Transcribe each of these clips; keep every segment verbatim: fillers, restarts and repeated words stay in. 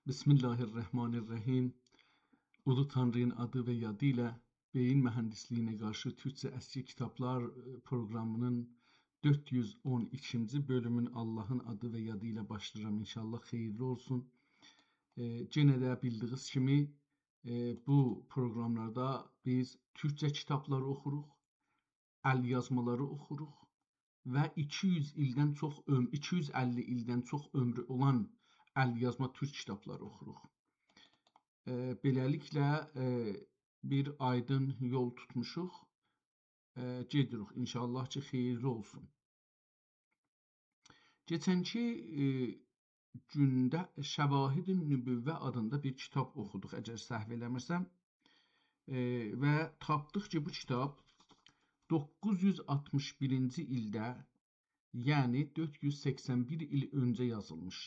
بسم الله الرحمن الرحیم. اولو تانری‌نین آدی و یادی ایله بئیین موهندیسلیگینه قارشی تورکجه اسکی کیتابلار، ائ، پروقرامی‌نین دؤرد یوز اون ایکینجی بؤلومون آللاهین آدی و یادی ایله باشلاییرام. انشاءالله خئییرلی اولسون. ائ، یئنه ده بیلدیگینیز کیمی، ائ، بو پروقراملاردا بیز تورکجه کیتابلاری اوخوروق، ال‌یازمالاری اوخوروق و ایکی یوز ایلدن چوخ عؤم-، ایکی یوز اللی ایلدن چوخ عؤمرو اولان ال‌یازما تورک کیتابلاری اوخوروق. ائ، بئله‌لیکله، ائ، بیر آیدین یول توتموشوق. ائ، گئدیریک. انشاءالله کی، خئییرلی اولسون. کئچنکی، ائ، گونده شواهد نبوه آدیندا بیر کیتاب اوخودوق، اگر سهو ائله‌میرسم. ائ، و تاپدیق کی، بو کیتاب دوققوز یوز آلتمیش بیرینجی ایلده، یعنی دؤرد یوز سکسن بیر ایل اؤنجه یازیلمیش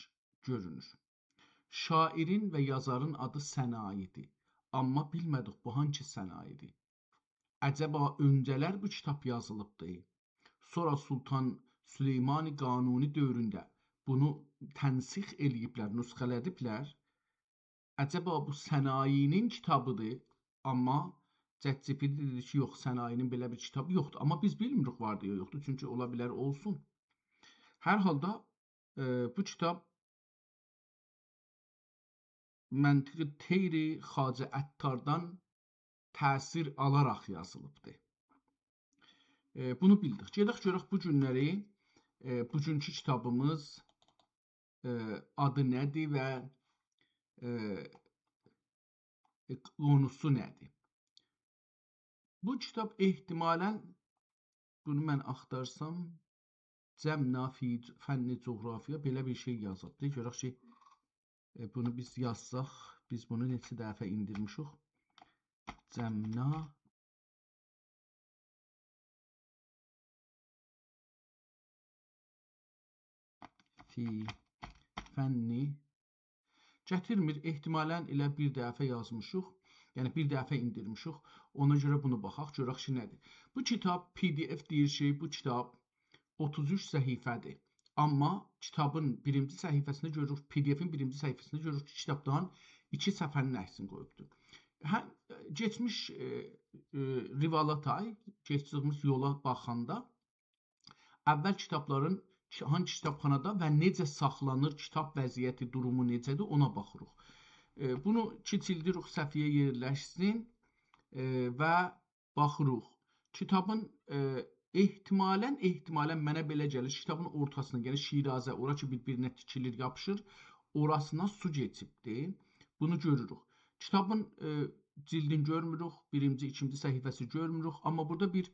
گؤرونور. شاعرین و یازارین آدی سنایی‌دیر. آمما بیلمه‌دیک، بو هانسی سنایی‌دیر؟ عجبا اؤنجه‌لر بو کیتاب یازیلیبدی؟ سونرا سلطان سلیمان قانونی دؤورونده بونو تنسیخ ائله‌ییبلر، نسخه‌له‌دیبلر. عجبا بو سنایی‌نین کیتابی‌دیر؟ آمما ChatGPT دئدی کی، یوخ، سنایی‌نین بئله بیر کیتابی یوخدور. آمما بیز بیلمیریک واردی یا یوخدور، چونکی اولا بیلر اولسون. هر حالدا، ائ، بو کیتاب منطق طیر خواجه عطاردان تأثیر آلاراق یازیلیبدی. ائ، بونو بیلدیک. گئدک گؤرک بو گونلری، ائ، بوگونکو کیتابیمیز، ائ، آدی نه‌دیر و، ائ، ائ، قونوسو نه‌دیر؟ بو کیتاب احتمالاً، بونو من آختارسام، جمنا فی فن جغرافیا بئله بیر شئی یازیبدی. گؤرک کی، ائ، بونو بیز یازساق، بیز بونو نئچه دفعه ایندیرمیشیک. جمنا فی فن گتیرمیر. احتمالاً ائله بیر دفعه یازمیشیق. یعنی بیر دفعه ایندیرمیشیک. اونا گؤره بونو باخاق، گؤرک کی، نه‌دیر. بو کیتاب PDF دئییر کی، بو کیتاب اوتوز اوچ صفحه‌دیر. آمما کیتابین بیرینجی صفحه‌سینده گؤروروک، PDFین بیرینجی صفحه‌سینده گؤروروک کی، کیتابدان ایکی صفحه‌نین عکسینی قویوبدور. هه، کئچمیش، ائ، ائ، روالات آی، کئچدیگیمیز یولا باخاندا اول کیتابلارین کی-، هانسی کیتابخانادا و نئجه ساخلانیر، کیتاب وضعیتی، دورومو نئجه‌دیر، اونا باخیریق. ائ، بونو کیچیلدیریک، صفحه‌یه یئرلشسین، ائ، و باخیریق. کیتابین، ائ، احتمالاً، احتمالاً منه بئله گلیر، کیتابین اورتاسینا، یعنی شیرازه، اورا کی، بیر-بیرینه تیکیلیر، یاپیشیر، اوراسینا سو کئچیبدیر. بونو گؤروروک. کیتابین، ائ، جیلدین گؤرموروک، بیرینجی، ایکینجی صفحه‌سی گؤرموروک. آمما بورادا بیر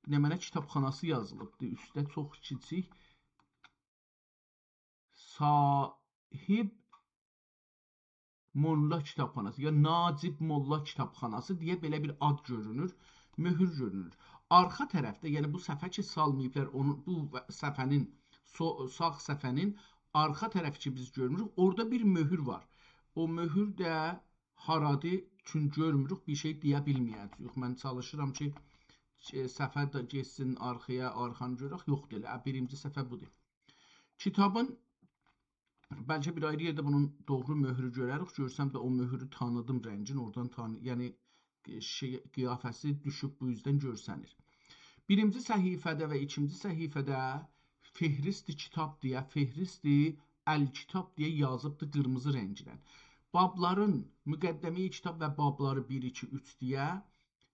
نمنه کیتابخاناسی یازیلیبدیر اوسته، چوخ کیچیک. صاحب موللا کیتابخاناسی، یا نجیب موللا کیتابخاناسی دئیه بئله بیر آد گؤرونور، مؤهور گؤرونور. آرخا طرفده، یعنی بو صفحه کی، سالماییبلار، اونو، بو صفحه‌نین، سو-، ساغ صفحه‌نین آرخا طرفی کی، بیز گؤرموروک، اورادا بیر مؤهور وار. او مؤهور ده هارادیر، چون گؤرموروک، بیر شئی دئیه بیلمه‌یه‌جه‌ییک. من چالیشیرام کی، ائ، صفحه ده گئتسین آرخایا، آرخانی گؤرک. یوخدور ائله، ا، بیرینجی صفحه بودور. کیتابین، بلکه بیر آیری یئرده بونون دوغرو مؤهورو گؤرریک. گؤرسم ده او مؤهورو تانیدیم رنگین، اورادان تانی-، یعنی، ائ، شئی، قیافه‌سی دوشوب، بو اوزدن گؤرسنیر. بیرینجی صفحه‌ده و ایکینجی صفحه‌ده فهرست کیتاب دئیه، فهرست الکیتاب دئیه یازیبدی قیرمیزی رنگینن. بابلارین، مقدمه‌ی کیتاب و بابلاری بیر، ایکی، اوچ دئیه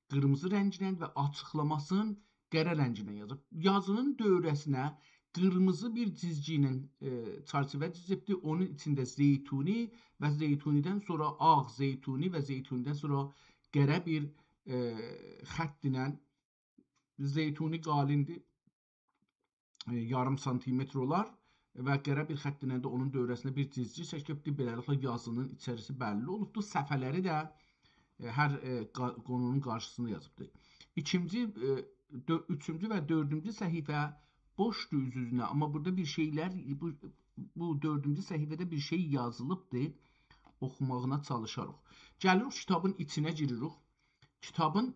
قیرمیزی رنگینن و آچیقلاماسین قره رنگینن یازیب. یازینین دؤوره‌سینه قیرمیزی بیر جیزگی ایله، ائ، چرچیوه جیزیبدی. اونون ایچینده زیتونی و زیتونی‌دن سونرا آغ زیتونی و زیتونی‌دن سونرا قره بیر، ائ، خط ایله، زیتونی قالیندیر، ائ، یاریم سانتیمتر اولار و قره بیر خط ایله ده اونون دؤوره‌سینده بیر جیزگی چکیبدیر. بئله‌لیکله یازینین ایچریسی بللی اولوبدور. صفحه‌لری ده، ائ، هر، ائ، قا-، قونونون قارشیسیندا یازیبدیر. ایکینجی، ائ، دؤ-، اوچونجو و دؤردونجو صفحه بوشدور اوز-اوزونه، آمما بورادا بیر شئیلر، بو، بو دؤردونجو صفحه‌ده بیر شئی یازیلیبدیر. اوخوماغینا چالیشاریق. گلیریک کیتابین ایچینه گیریریک. کیتابین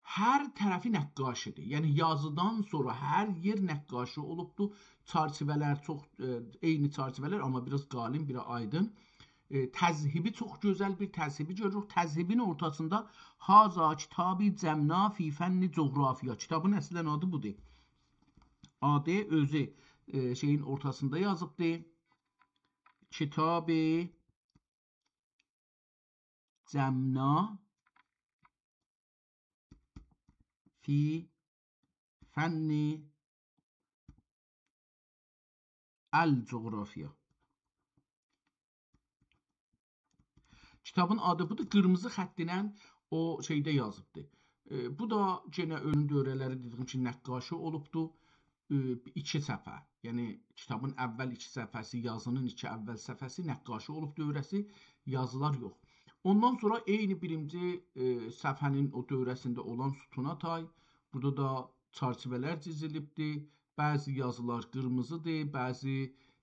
هر طرفی نقاشی‌دیر. یعنی یازیدان سونرا هر یئر نقاشی اولوبدور. چرچیوه‌لر چوخ، ائ، عینی چرچیوه‌لر، آمما بیر آز قالین، بیر آز آیدین. ائ، تذهیبی، چوخ گؤزل بیر تذهیبی گؤروروک. تذهیبین اورتاسیندا «هذا کتابی جمنا فی فن جغرافیا». کیتابین اصلاً آدی بودور. آدی اؤزو، ائ، شئیین اورتاسیندا یازیبدی. کتاب جمنا فی فن الجغرافیا. کیتابین آدی بودور، قیرمیزی خط ایله او شئیده یازیبدی. ائ، بو دا یئنه اؤلوم دؤوره‌لری، دئدیگیم کیمی، نقاشی اولوبدو. ائ، ایکی صفحه، یعنی کیتابین اول ایکی صفحه‌سی، یازینین ایکی اول صفحه‌سی نقاشی اولوب دؤوره‌سی، یازیلار یوخ. اوندان سونرا عینی بیرینجی، ائ، صفحه‌نین او دؤوره‌سینده اولان ستونا تای، بورادا دا چرچیوه‌لر چیزیلیبدی. بعضی یازیلار قیرمیزیدیر، بعضی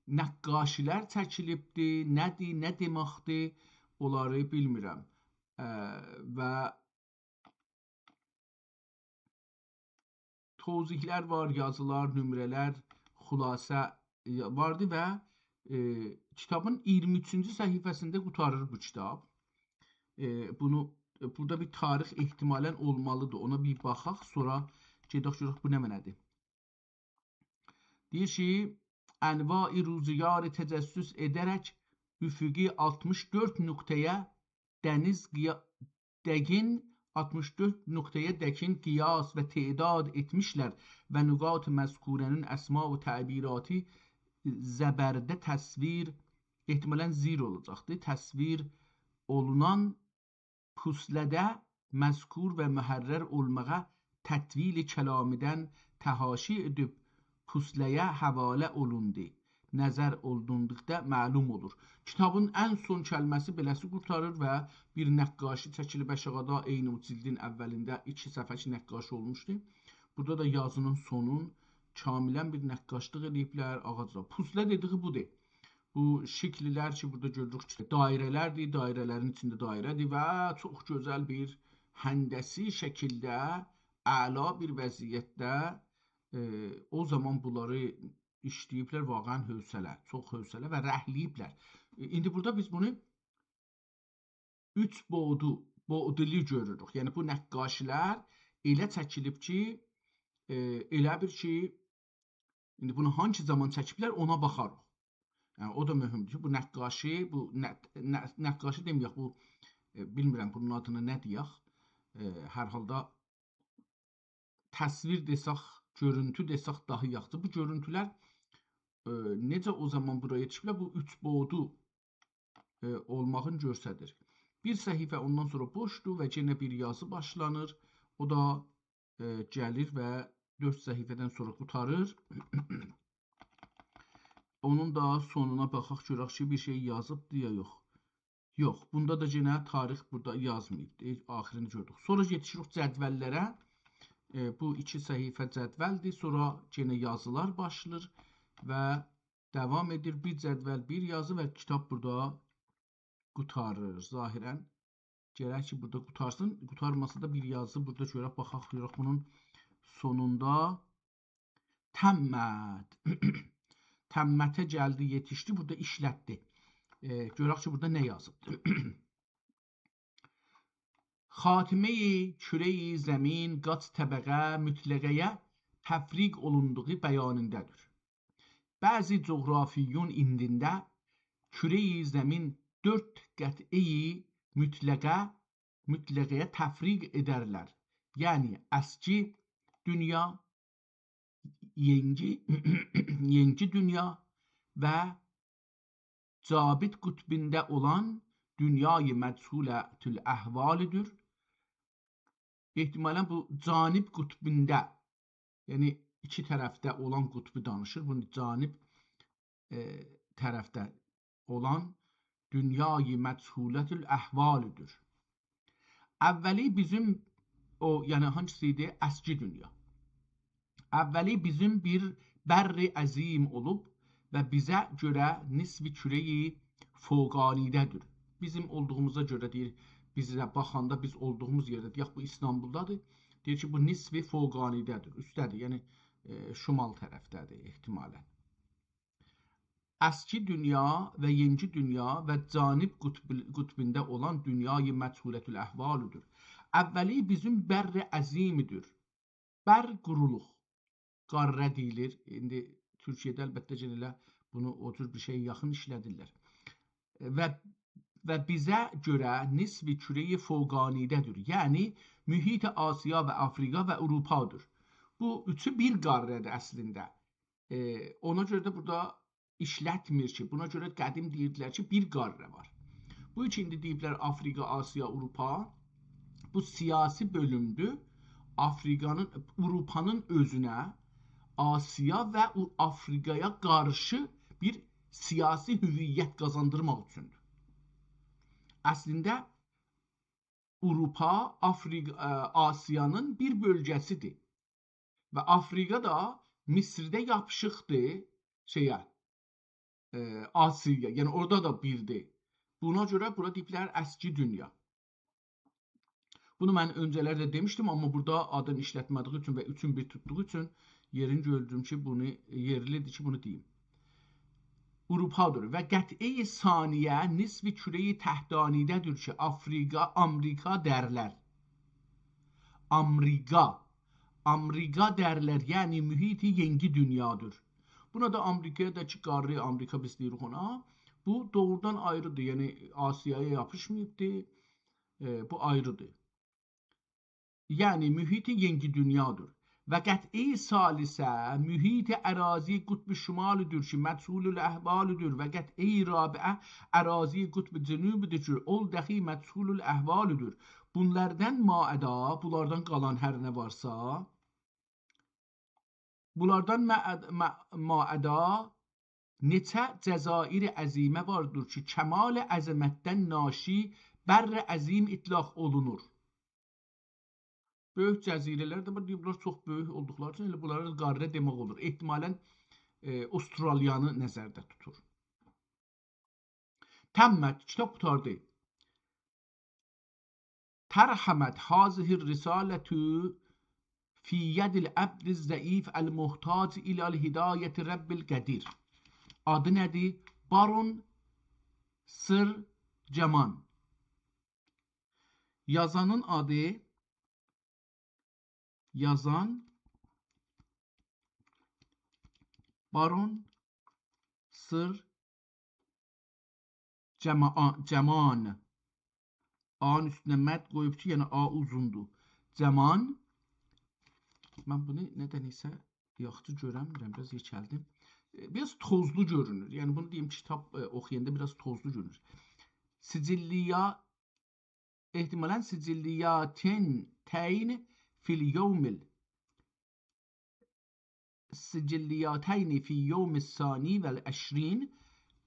نقاشی‌لر چکیلیبدی. نه‌دیر، نه دئمکدیر، اونلاری بیلمیرم. ا، و توضیح‌لر وار، یازیلار، نمره‌لر، خلاصه، ائ، واردی و، ائ، کیتابین اییرمی اوچونجو صفحه‌سینده قوتاریر بو کیتاب. ائ، بونو، ائ، بورادا بیر تاریخ احتمالاً اولمالیدیر. اونا بیر باخاق، سونرا گئدک گؤرک بو نمنه‌دیر. دئییر کی، انواع روزگار تجسس ادرک افقی آلتمیش دؤرد نقطه‌یه دنیز قیا-، دگین، آلتمیش دؤرد نقطه‌یه دگین قیاس و تعداد ائتمیشلر و نقاط مذکوره‌نین اسما و تعبیراتی زبرده تصویر، احتمالاً زیر اولاجاقدی، تصویر اولونان پوسله‌ده مذکور و محرر اولماغا تطویل کلامی‌دن تحاشی ائدیب پوسله‌یه حواله اولوندو. نظر اولوندوقدا معلوم اولور. کیتابین ان سون کلمه‌سی بئله‌سی قورتاریر و بیر نقاشی چکیلیب آشاغیدا، عینی او جلدین اولینده ایکی صفحه کی نقاشی اولموشدو. بورادا دا یازینین سونون کاملاً بیر نقاشلیق ائله‌ییبلر آغاجلا. پوسله دئدیگی بودور. بو شکیل‌لر کی بورادا گؤروروک کی، دایره‌لردیر، دایره‌لرین ایچینده دایره‌دیر و چوخ گؤزل بیر هندسی شکیلده، اعلا بیر وضعیتده، ائ، او زامان بونلاری ایشله‌ییبلر، واقعاً حوصله، چوخ حوصله و رنگله‌ییبلر. ائ، ایندی بورادا بیز بونو اوچ بعدو، بعدلی گؤروروک. یعنی بو نقاشی‌لر ائله چکیلیب کی، ائ، ائله بیل کی، ایندی بونو هانسی زامان چکیبلر، اونا باخاریق. یعنی او دا مهمدور کی، بو نقاشی، بو ن-، ن-، نقاشی دئمه‌یک، بو، ائ، بیلمیرم بونون آدینی نه دئیک. ائ، هر حالدا تصویر دئسک، گؤرونتو دئسک داها یاخشی. بو گؤرونتولر، ائ، نئجه او زامان بورا یئتیشیبلر؟ بو اوچ بعدو، ائ، اولماغینی گؤستریر. بیر صفحه اوندان سونرا بوشدور و یئنه بیر یازی باشلانیر. او دا، ائ، گلیر و دؤرد صفحه‌دن سونرا قوتاریر. اونون دا سونونا باخاق، گؤرک کی، بیر شئی یازیبدی یا یوخ. یوخ، بوندا دا یئنه تاریخ بورادا یازماییبدی. آخیرینی گؤردوک. سونرا یئتیشیریک جدول‌لره. ائ، بو ایکی صفحه جدول‌دیر. سونرا یئنه یازیلار باشلاییر و داوام ائدیر. بیر جدول، بیر یازی و کیتاب بورادا قوتاریر ظاهراً. گرک کی، بورادا قوتارسین. قوتارماسا دا بیر یازی بورادا گؤرک، باخاق، گؤرک بونون سونوندا تمت. تمته گلدی، یئتیشدی، بورادا ایشلتدی. ائ، گؤرک کی، بورادا نه یازیبدی. خاتمهٔ کرهٔ زمین قاچ طبقه مطلقه‌یه تفریق اولوندوغو بیانینده‌دیر. بعضی جغرافیون ایندینده کرهٔ زمین دؤرد قطعهٔ مطلقه، مطلقه‌یه تفریق ائدرلر. یعنی اسکی دونیا، ینگی، ینگی دونیا و جابت قطبینده اولان دونیای مجهولةالاحوالدیر. احتمالاً بو جانب قطبینده، یعنی ایکی طرفده اولان قطبی دانیشیر. بونو جانب، ائ، طرفده اولان دونیای مجهولةالاحوالدیر. اولی بیزیم او، یعنی هانسی ایدی؟ اسکی دونیا. اولی بیزیم بیر بر عظیم اولوب و بیزه گؤره نصف کرهٔ فوقانی‌ده‌دیر. بیزیم اولدوغوموزا گؤره دئییر، بیزه باخاندا بیز اولدوغوموز یئرده، دئیک، بو ایستانبولدادیر. دئییر کی، بو نصف فوقانی‌ده‌دیر، اوستده‌دیر، یعنی، ائ، شمال طرفده‌دیر احتمالاً. اسکی دونیا و یئنگی دونیا و جنوب قطب-، قطبینده اولان دونیای مجهولةالاحوالدیر. اولی بیزیم بر عظیمدیر. بر قورولوق. قاره دئییلیر. ایندی تورکیه‌ده البته کی، ائله بونو او جور بیر شئیه یاخین ایشله‌دیرلر. و، و بیزه گؤره نصف کره‌ی فوقانی‌ده‌دیر. یعنی محیط آسیا و آفریقا و آوروپادیر. بو اوچو بیر قاره‌دیر اصلینده. ائ، اونا گؤره ده بورادا ایشلتمیر کی، بونا گؤره قدیم دئییردیلر کی، بیر قاره وار. بو اوچون ایندی دئییبلر آفریقا، آسیا، آوروپا. بو سیاسی بؤلومدور. آفریقانین، آوروپانین اؤزونه، آسیا و او-، آفریقایا قارشی بیر سیاسی هویت قازاندیرماق اوچوندور. اصلینده آوروپا، آفریق-، ائ، آسیانین بیر بؤلگه‌سیدیر. و آفریقا دا مصرده یاپیشیقدیر شئیه، ائ، آسیا. یعنی اورادا دا بیردیر. بونا گؤره بورا دئییبلر اسکی دونیا. بونو من اؤنجه‌لر ده دئمیشدیم، آمما بورادا آدین ایشلتمه‌دیگی اوچون و اوچون بیر توتدوغو اوچون یئرین گؤردوم کی، بونو یئرلیدیر کی، بونو دئییم. آوروپادیر و قطعه ثانیه نصف کره‌ی تحتانی‌ده‌دیر کی، آفریقا، آمریکا درلر. آمریکا. آمریکا درلر، یعنی محیط یئنگی دونیادیر. بونا دا آمریکایا دا کی، قاره آمریکا بیز دئییریک اونا. بو دوغرودان آیریدیر، یعنی آسیایا یاپیشماییبدیر. ائ، بو آیریدیر. یعنی محیط یئنگی دونیادیر. و قطعه ثالثه محیط اراضی قطب شمالدیر کی، مجهول الاحوالدیر. و قطعه رابعه اراضی قطب جنوبدور کی، اول دخی مجهول الاحوالدیر. بونلاردان ماعدا، بونلاردان قالان هر نه وارسا، بونلاردان ماعد-، ما-، ماعدا نئچه جزایر عظیمه واردیر کی، کمال عظمتدن ناشی بر عظیم اطلاق اولونور. بؤیوک جزیره‌لر ده وار، دئییر، بونلار چوخ بؤیوک اولدوقلاری اوچون ائله بونلارا قاره دئمک اولور. احتمالاً، ائ، استرالیانی نظرده توتور. تمت، کیتاب قوتاردی. ترجمت هذه الرسالة في يد العبد الضعيف المحتاج إلى هداية ربه القدير. آدی نه‌دیر؟ بارون سر جمان. یازانین آدی، یازان بارون سر جما-، جمان. آ-نین اوستونه مد قویوب کی، یعنی آ اوزوندور. جمان. من بونو نه‌دنسه یاخشی گؤره‌میرم، بیر آز یئکلدیم. ائ، بیر آز توزلو گؤرونور. یعنی بونو دئییم، کیتاب، ائ، اوخویاندا بیر آز توزلو گؤرونور. سجلیه-، احتمالاً سجلیاتین تین فی الیوم ال-، سجلیاتین فی یوم الثانی و العشرین،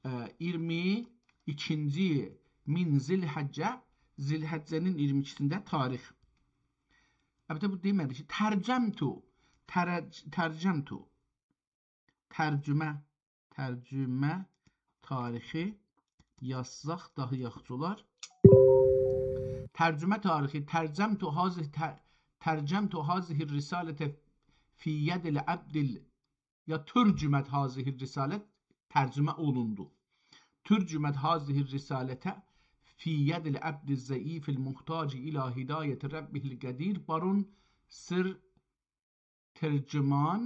ائ، اییرمی ایکینجی من ذی‌الحجه، ذی‌الحجه‌نین اییرمی ایکیسینده تاریخ. البته، بو دئمه‌دی کی، ترجمت، ترج-، ترجمت، ترجمه، ترجمه تاریخی یازساق داها یاخشی اولار. ترجمه تاریخی، ترجمت هذه، ت-، ترجمت هذه الرسالة في يد العبد ال-، یا ترجمت هذه الرسالة، ترجمه اولوندو. ترجمت هذه الرسالة في يد العبد الضعيف المحتاج إلى هداية ربه القدير، بارون سر ترجمان،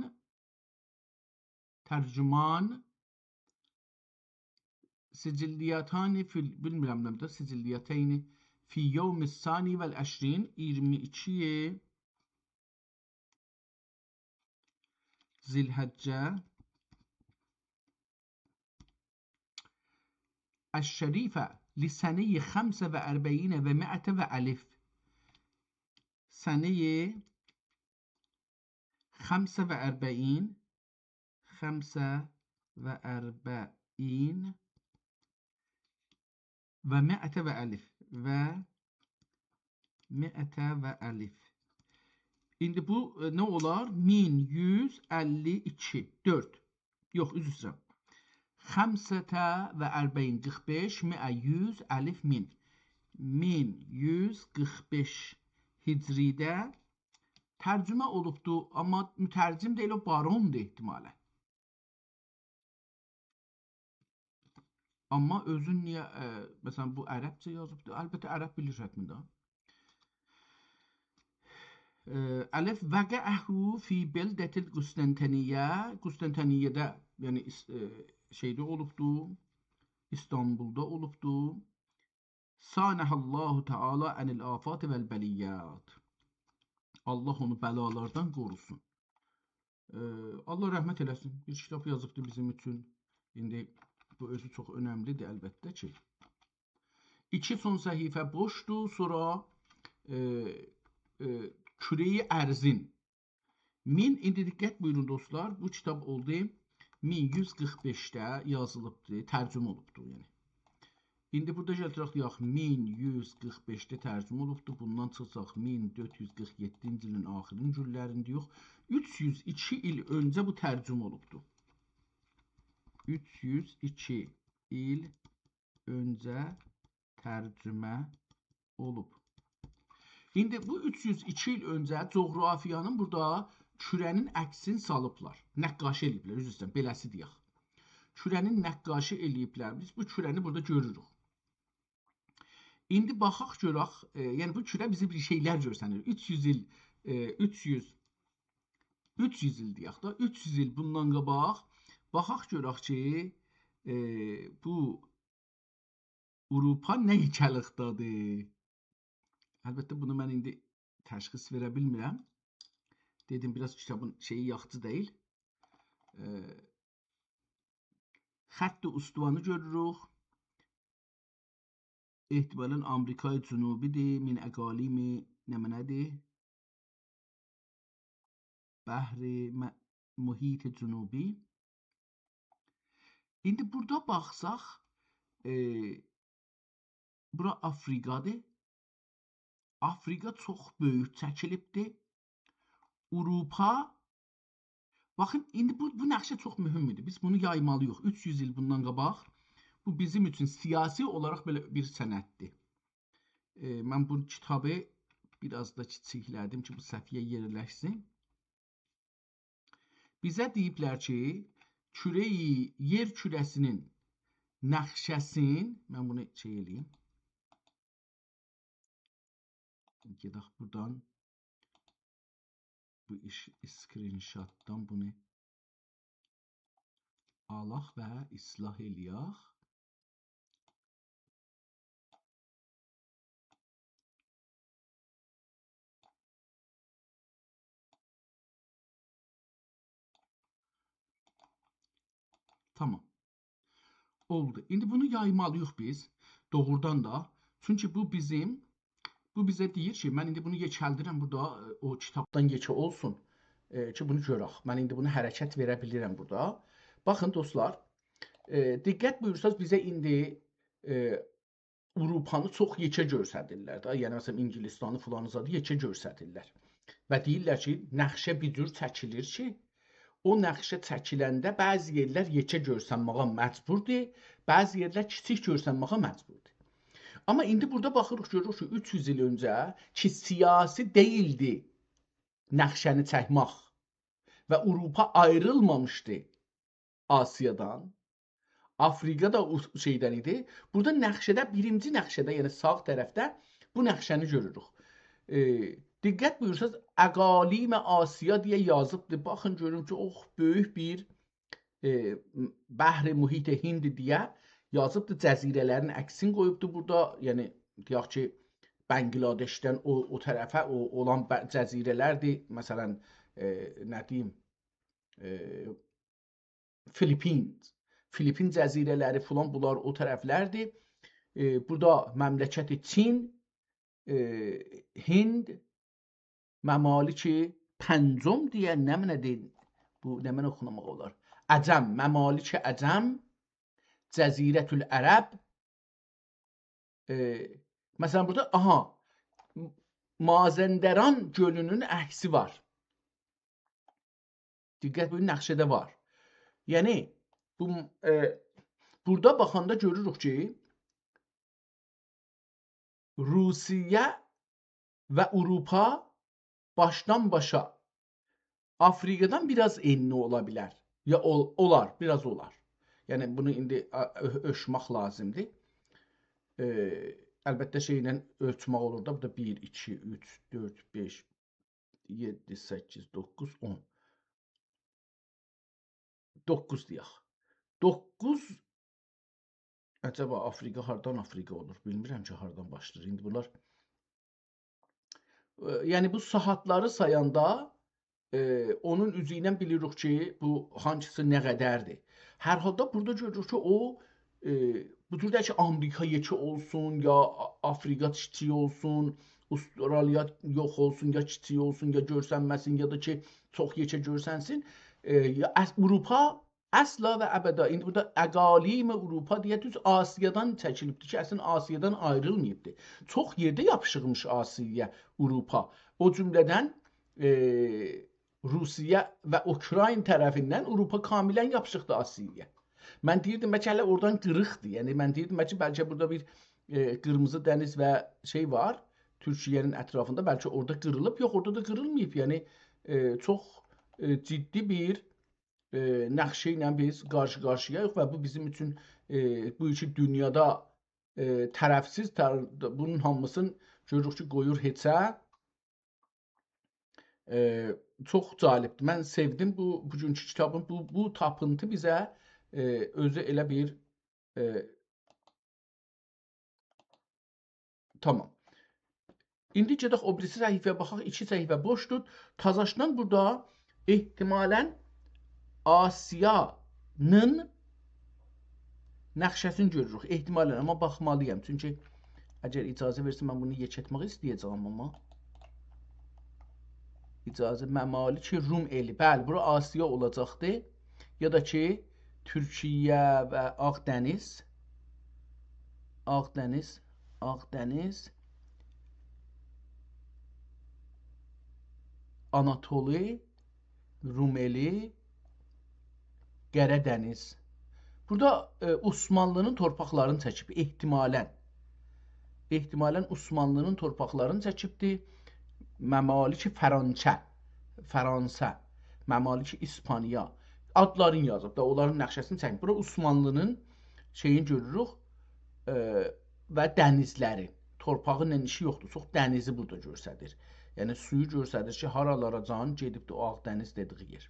ترجمان، سجلیاتان فی ال-، بیلمیرم نمنه‌دیر، سجلیاتین فی یوم الثانی و العشرین، اییرمی ایکی ذی‌الحجه، الشریفة لسنة خمس و أربعین و مائة و ألف. سنهٔ خمس و أربعین، خمس و أربعین و مائة و ألف، و مائة و ألف. ایندی بو، ائ، نه اولار؟ مین یوز اللی ایکی، دؤرد. یوخ، عذر ایسته‌ییرم. خمسة و أربعین، قیرخ بئش، مائة، یوز، ألف، مین. مین یوز قیرخ بئش هجری‌ده ترجمه اولوبدو، آمما مترجم ده ائله او باروندو احتمالاً. آمما اؤزون نییه، ائ، مثلا، بو عربجه یازیبدیر؟ البته، عرب بیلیر حتماً ده. ائ، الف وقعه فی بلدة القسطنطنیه. قسطنطنیه‌ده، یعنی ایس-، ائ، شئیده اولوبدو، ایستانبولدا اولوبدو. صانها الله تعالی عن الآفات والبلیات. الله اونو بلالاردان قوروسون. ائ، الله رحمت ائله‌سین. بیر کیتاب یازیبدی بیزیم اوچون. ایندی بو اؤزو چوخ اؤنملی‌دیر، البته کی. ایکی سون صفحه بوشدور، سونرا، ائ، ائ، کره‌ی ارضین. مین، ایندی دقت بویورون دوستلار، بو کیتاب اولدو مین یوز قیرخ بئشده یازیلیبدی، ترجمه اولوبدو، یعنی. ایندی بورادا گتیرک، دئیک، مین یوز قیرخ بئشده ترجمه اولوبدو. بوندان چیخساق، مین دؤرد یوز قیرخ یئددینجی ایلین آخیرین گونلرینده یوخ، اوچ یوز ایکی ایل اؤنجه بو ترجمه اولوبدو. اوچ یوز ایکی ایل اؤنجه ترجمه اولوب. ایندی بو اوچ یوز ایکی ایل اؤنجه جغرافیانین بورادا کره‌نین عکسینی سالیبلار. نقاشی ائله‌ییبلر، عذر ایسته‌ییرم، بئله‌سی دئیک. کره‌نین نقاشی ائله‌ییبلر. بیز بو کره‌نی بورادا گؤروروک. ایندی باخاق گؤرک، ائ، یعنی بو کره بیزه بیر شئیلر گؤستریر. اوچ یوز ایل، ائ، اوچ یوز، اوچ یوز ایل دئیک ده، اوچ یوز ایل بوندان قاباق باخاق گؤرک کی، ائ، بو آوروپا نه یئکه‌لیکده‌دیر؟ البته، بونو من ایندی تشخیص وئره بیلمیرم. دئدیم، بیر آز کیتابین شئیی یاخشی دئییل. ائ، خط استوانی گؤروروک. احتمالاً آمریکای جنوبی‌دیر، من اقالیم نمنه‌دیر؟ بحر م-، محیط جنوبی. ایندی بورادا باخساق، ائ، بورا آفریقادیر. آفریقا چوخ بؤیوک چکیلیبدیر. آوروپا، باخین، ایندی بو، بو نقشه چوخ مهمدور. بیز بونو یایمالی‌ییق. اوچ یوز ایل بوندان قاباق بو بیزیم اوچون سیاسی اولاراق بئله بیر سنددیر. ائ، من بو کیتابی بیر آز دا کیچیکله‌دیم کی، بو صفحه‌یه یئرلشسین. بیزه دئییبلر کی، کره‌ی، یئر کره‌سینین نقشه‌سین، من بونو شئی ائله‌ییم. گئدک بورادان، بو ایش، اسکرین شاتدان بونو آلاق و اصلاح ائله‌یک. تامام. اولدو. ایندی بونو یایمالی‌ییق بیز. دوغرودان دا. چونکی بو بیزیم، بو بیزه دئییر کی، من ایندی بونو یئکلدیرم بورادا، ائ، او کیتابدان یئکه اولسون، ائ، کی، بونو گؤرک. من ایندی بونو حرکت وئره بیلیرم بورادا. باخین، دوستلار، ائ، دقت بویورساز، بیزه ایندی، ائ، آوروپانی چوخ یئکه گؤستریرلر ده. یعنی، مثلا، انگلستانی، فلانی زادی یئکه گؤستریرلر. و دئییرلر کی، نقشه بیر جور چکیلیر کی، او نقشه چکیلنده بعضی یئرلر یئکه گؤرسنمه‌یه مجبوردور، بعضی یئرلر کیچیک گؤرسنمه‌یه مجبوردور. آمما ایندی بورادا باخیریق، گؤروروک کی، اوچ یوز ایل اؤنجه کی، سیاسی دئییلدی نقشه‌نی چکمک و آوروپا آیریلمامیشدی آسیادان. آفریقا دا او شئیدن ایدی. بورادا نقشه‌ده، بیرینجی نقشه‌ده، یعنی ساغ طرفده بو نقشه‌نی گؤروروک. ائ، دقت بویورساز، اقالیم آسیا دئیه یازیبدی. باخین، گؤرون کی، اوخ، بؤیوک بیر، ائ، بحر محیط هند دئیه یازیبدی. جزیره‌لرین عکسینی قویوبدو بورادا. یعنی، دئیک کی، بنگلادشدن او، او طرفه او اولان ب-، جزیره‌لردیر. مثلا، ائ، نه دئییم، ائ، فیلیپین، فیلیپین جزیره‌لری فلان، بونلار او طرفلردیر. ائ، بورادا مملکت چین، ائ، هند، ممالک پنجم دئیه نمنه‌دیر؟ بو نمنه اوخونماق اولار؟ عجم، ممالک عجم، جزیرة العرب، ائ، مثلا، بورادا، آها، مازندران گؤلونون عکسی وار. دقت بویورون، نقشه‌ده وار. یعنی، بو، ائ، بورادا باخاندا گؤروروک کی، روسیه و آوروپا باشدان باشا آفریقادان بیر آز ائنلی اولا بیلر. یا اول-، اولار، بیر آز اولار. یعنی بونو ایندی، آ، اؤ-، اؤلچمک لازیمدیر. ائ، البته، شئیله اؤلچمک اولور دا، بورادا بیر، ایکی، اوچ، دؤرد، بئش، یئددی، سککیز، دوققوز، اون. دوققوز دئیک. دوققوز، عجبا آفریقا هاردان آفریقا اولور؟ بیلمیرم کی، هاردان باشلاییر. ایندی بونلار، ائ، یعنی بو ساعاتلاری سایاندا، ائ، اونون اوزو ایله بیلیریک کی، بو هانسیسی نه قدردیر. هر حالدا بورادا گؤروروک کی، او، ائ، بو جور دئییل کی، آمریکا یئکه اولسون، یا آ-، آفریقا کیچیک اولسون، استرالیا یوخ اولسون، یا کیچیک اولسون، یا گؤرسنمه‌سین، یا دا کی، چوخ یئکه گؤرسنسین. ائ، یا اص-، آوروپا اصلا و ابدا، ایندی بورادا اقالیم آوروپا دئیه دوز آسیادان چکیلیبدیر کی، اصلینده آسیادان آیریلماییبدیر. چوخ یئرده یاپیشیقمیش آسیایا آوروپا. او جمله‌دن، ائ، روسیه و اوکراین طرفیندن آوروپا کاملا یاپیشیقدیر آسیایا. من دئییردیم، بلکه هله اورادان قیریقدیر. یعنی، من دئییردیم، بلکه، بلکه بورادا بیر، ائ، قیرمیزی دنیز و شئی وار، تورکیه‌نین اطرافیندا، بلکه اورادا قیریلیب. یوخ، اورادا دا قیریلماییب. یعنی، ائ، چوخ، ائ، جدی بیر، ائ، نقشه ایله بیز قارشی-قارشییاییق و بو بیزیم اوچون، ائ، بو کی دونیادا، ائ، طرفسیز، طر-، بونون هامیسینی گؤروروک کی، قویور هئچه. ائ، چوخ جالبدیر. من سئودیم بو، بوگونکو کیتابین، بو، بو تاپینتی بیزه، ائ، اؤزو ائله بیر، ائ، تامام. ایندی گئدک او بیریسی صفحه‌یه باخاق، ایکی صفحه بوشدور. تازاشدان بورادا احتمالا آسیانین نقشه‌سینی گؤروروک. احتمالا، آمما باخمالییام. چونکی اگر اجازه وئرسه، من بونو یئکلتمک ایسته‌یه‌جم، آمما اجازه، ممالک روم الی. بلی، بورا آسیا اولاجاقدی. یا دا کی، تورکیه و آغ دنیز. آغ دنیز، آغ دنیز، آناتولی، روملی، قره دنیز. بورادا، ائ، عثمانلی‌نین تورپاقلارینی چکیب، احتمالا. احتمالا عثمانلی‌نین تورپاقلارینی چکیبدی. ممالک فرانسه، فرانسه، ممالک اسپانیا. آدلارینی یازیب دا، اونلارین نقشه‌سینی چکیب. بورا عثمانلی‌نین شئیینی گؤروروک، ائ، و دنیزلری. تورپاغی ایله ایشی یوخدور، چوخ دنیزی بورادا گؤستریر. یعنی سویو گؤستریر کی، هارالاراجان گئدیبدی او آغ دنیز دئدیگی یئر.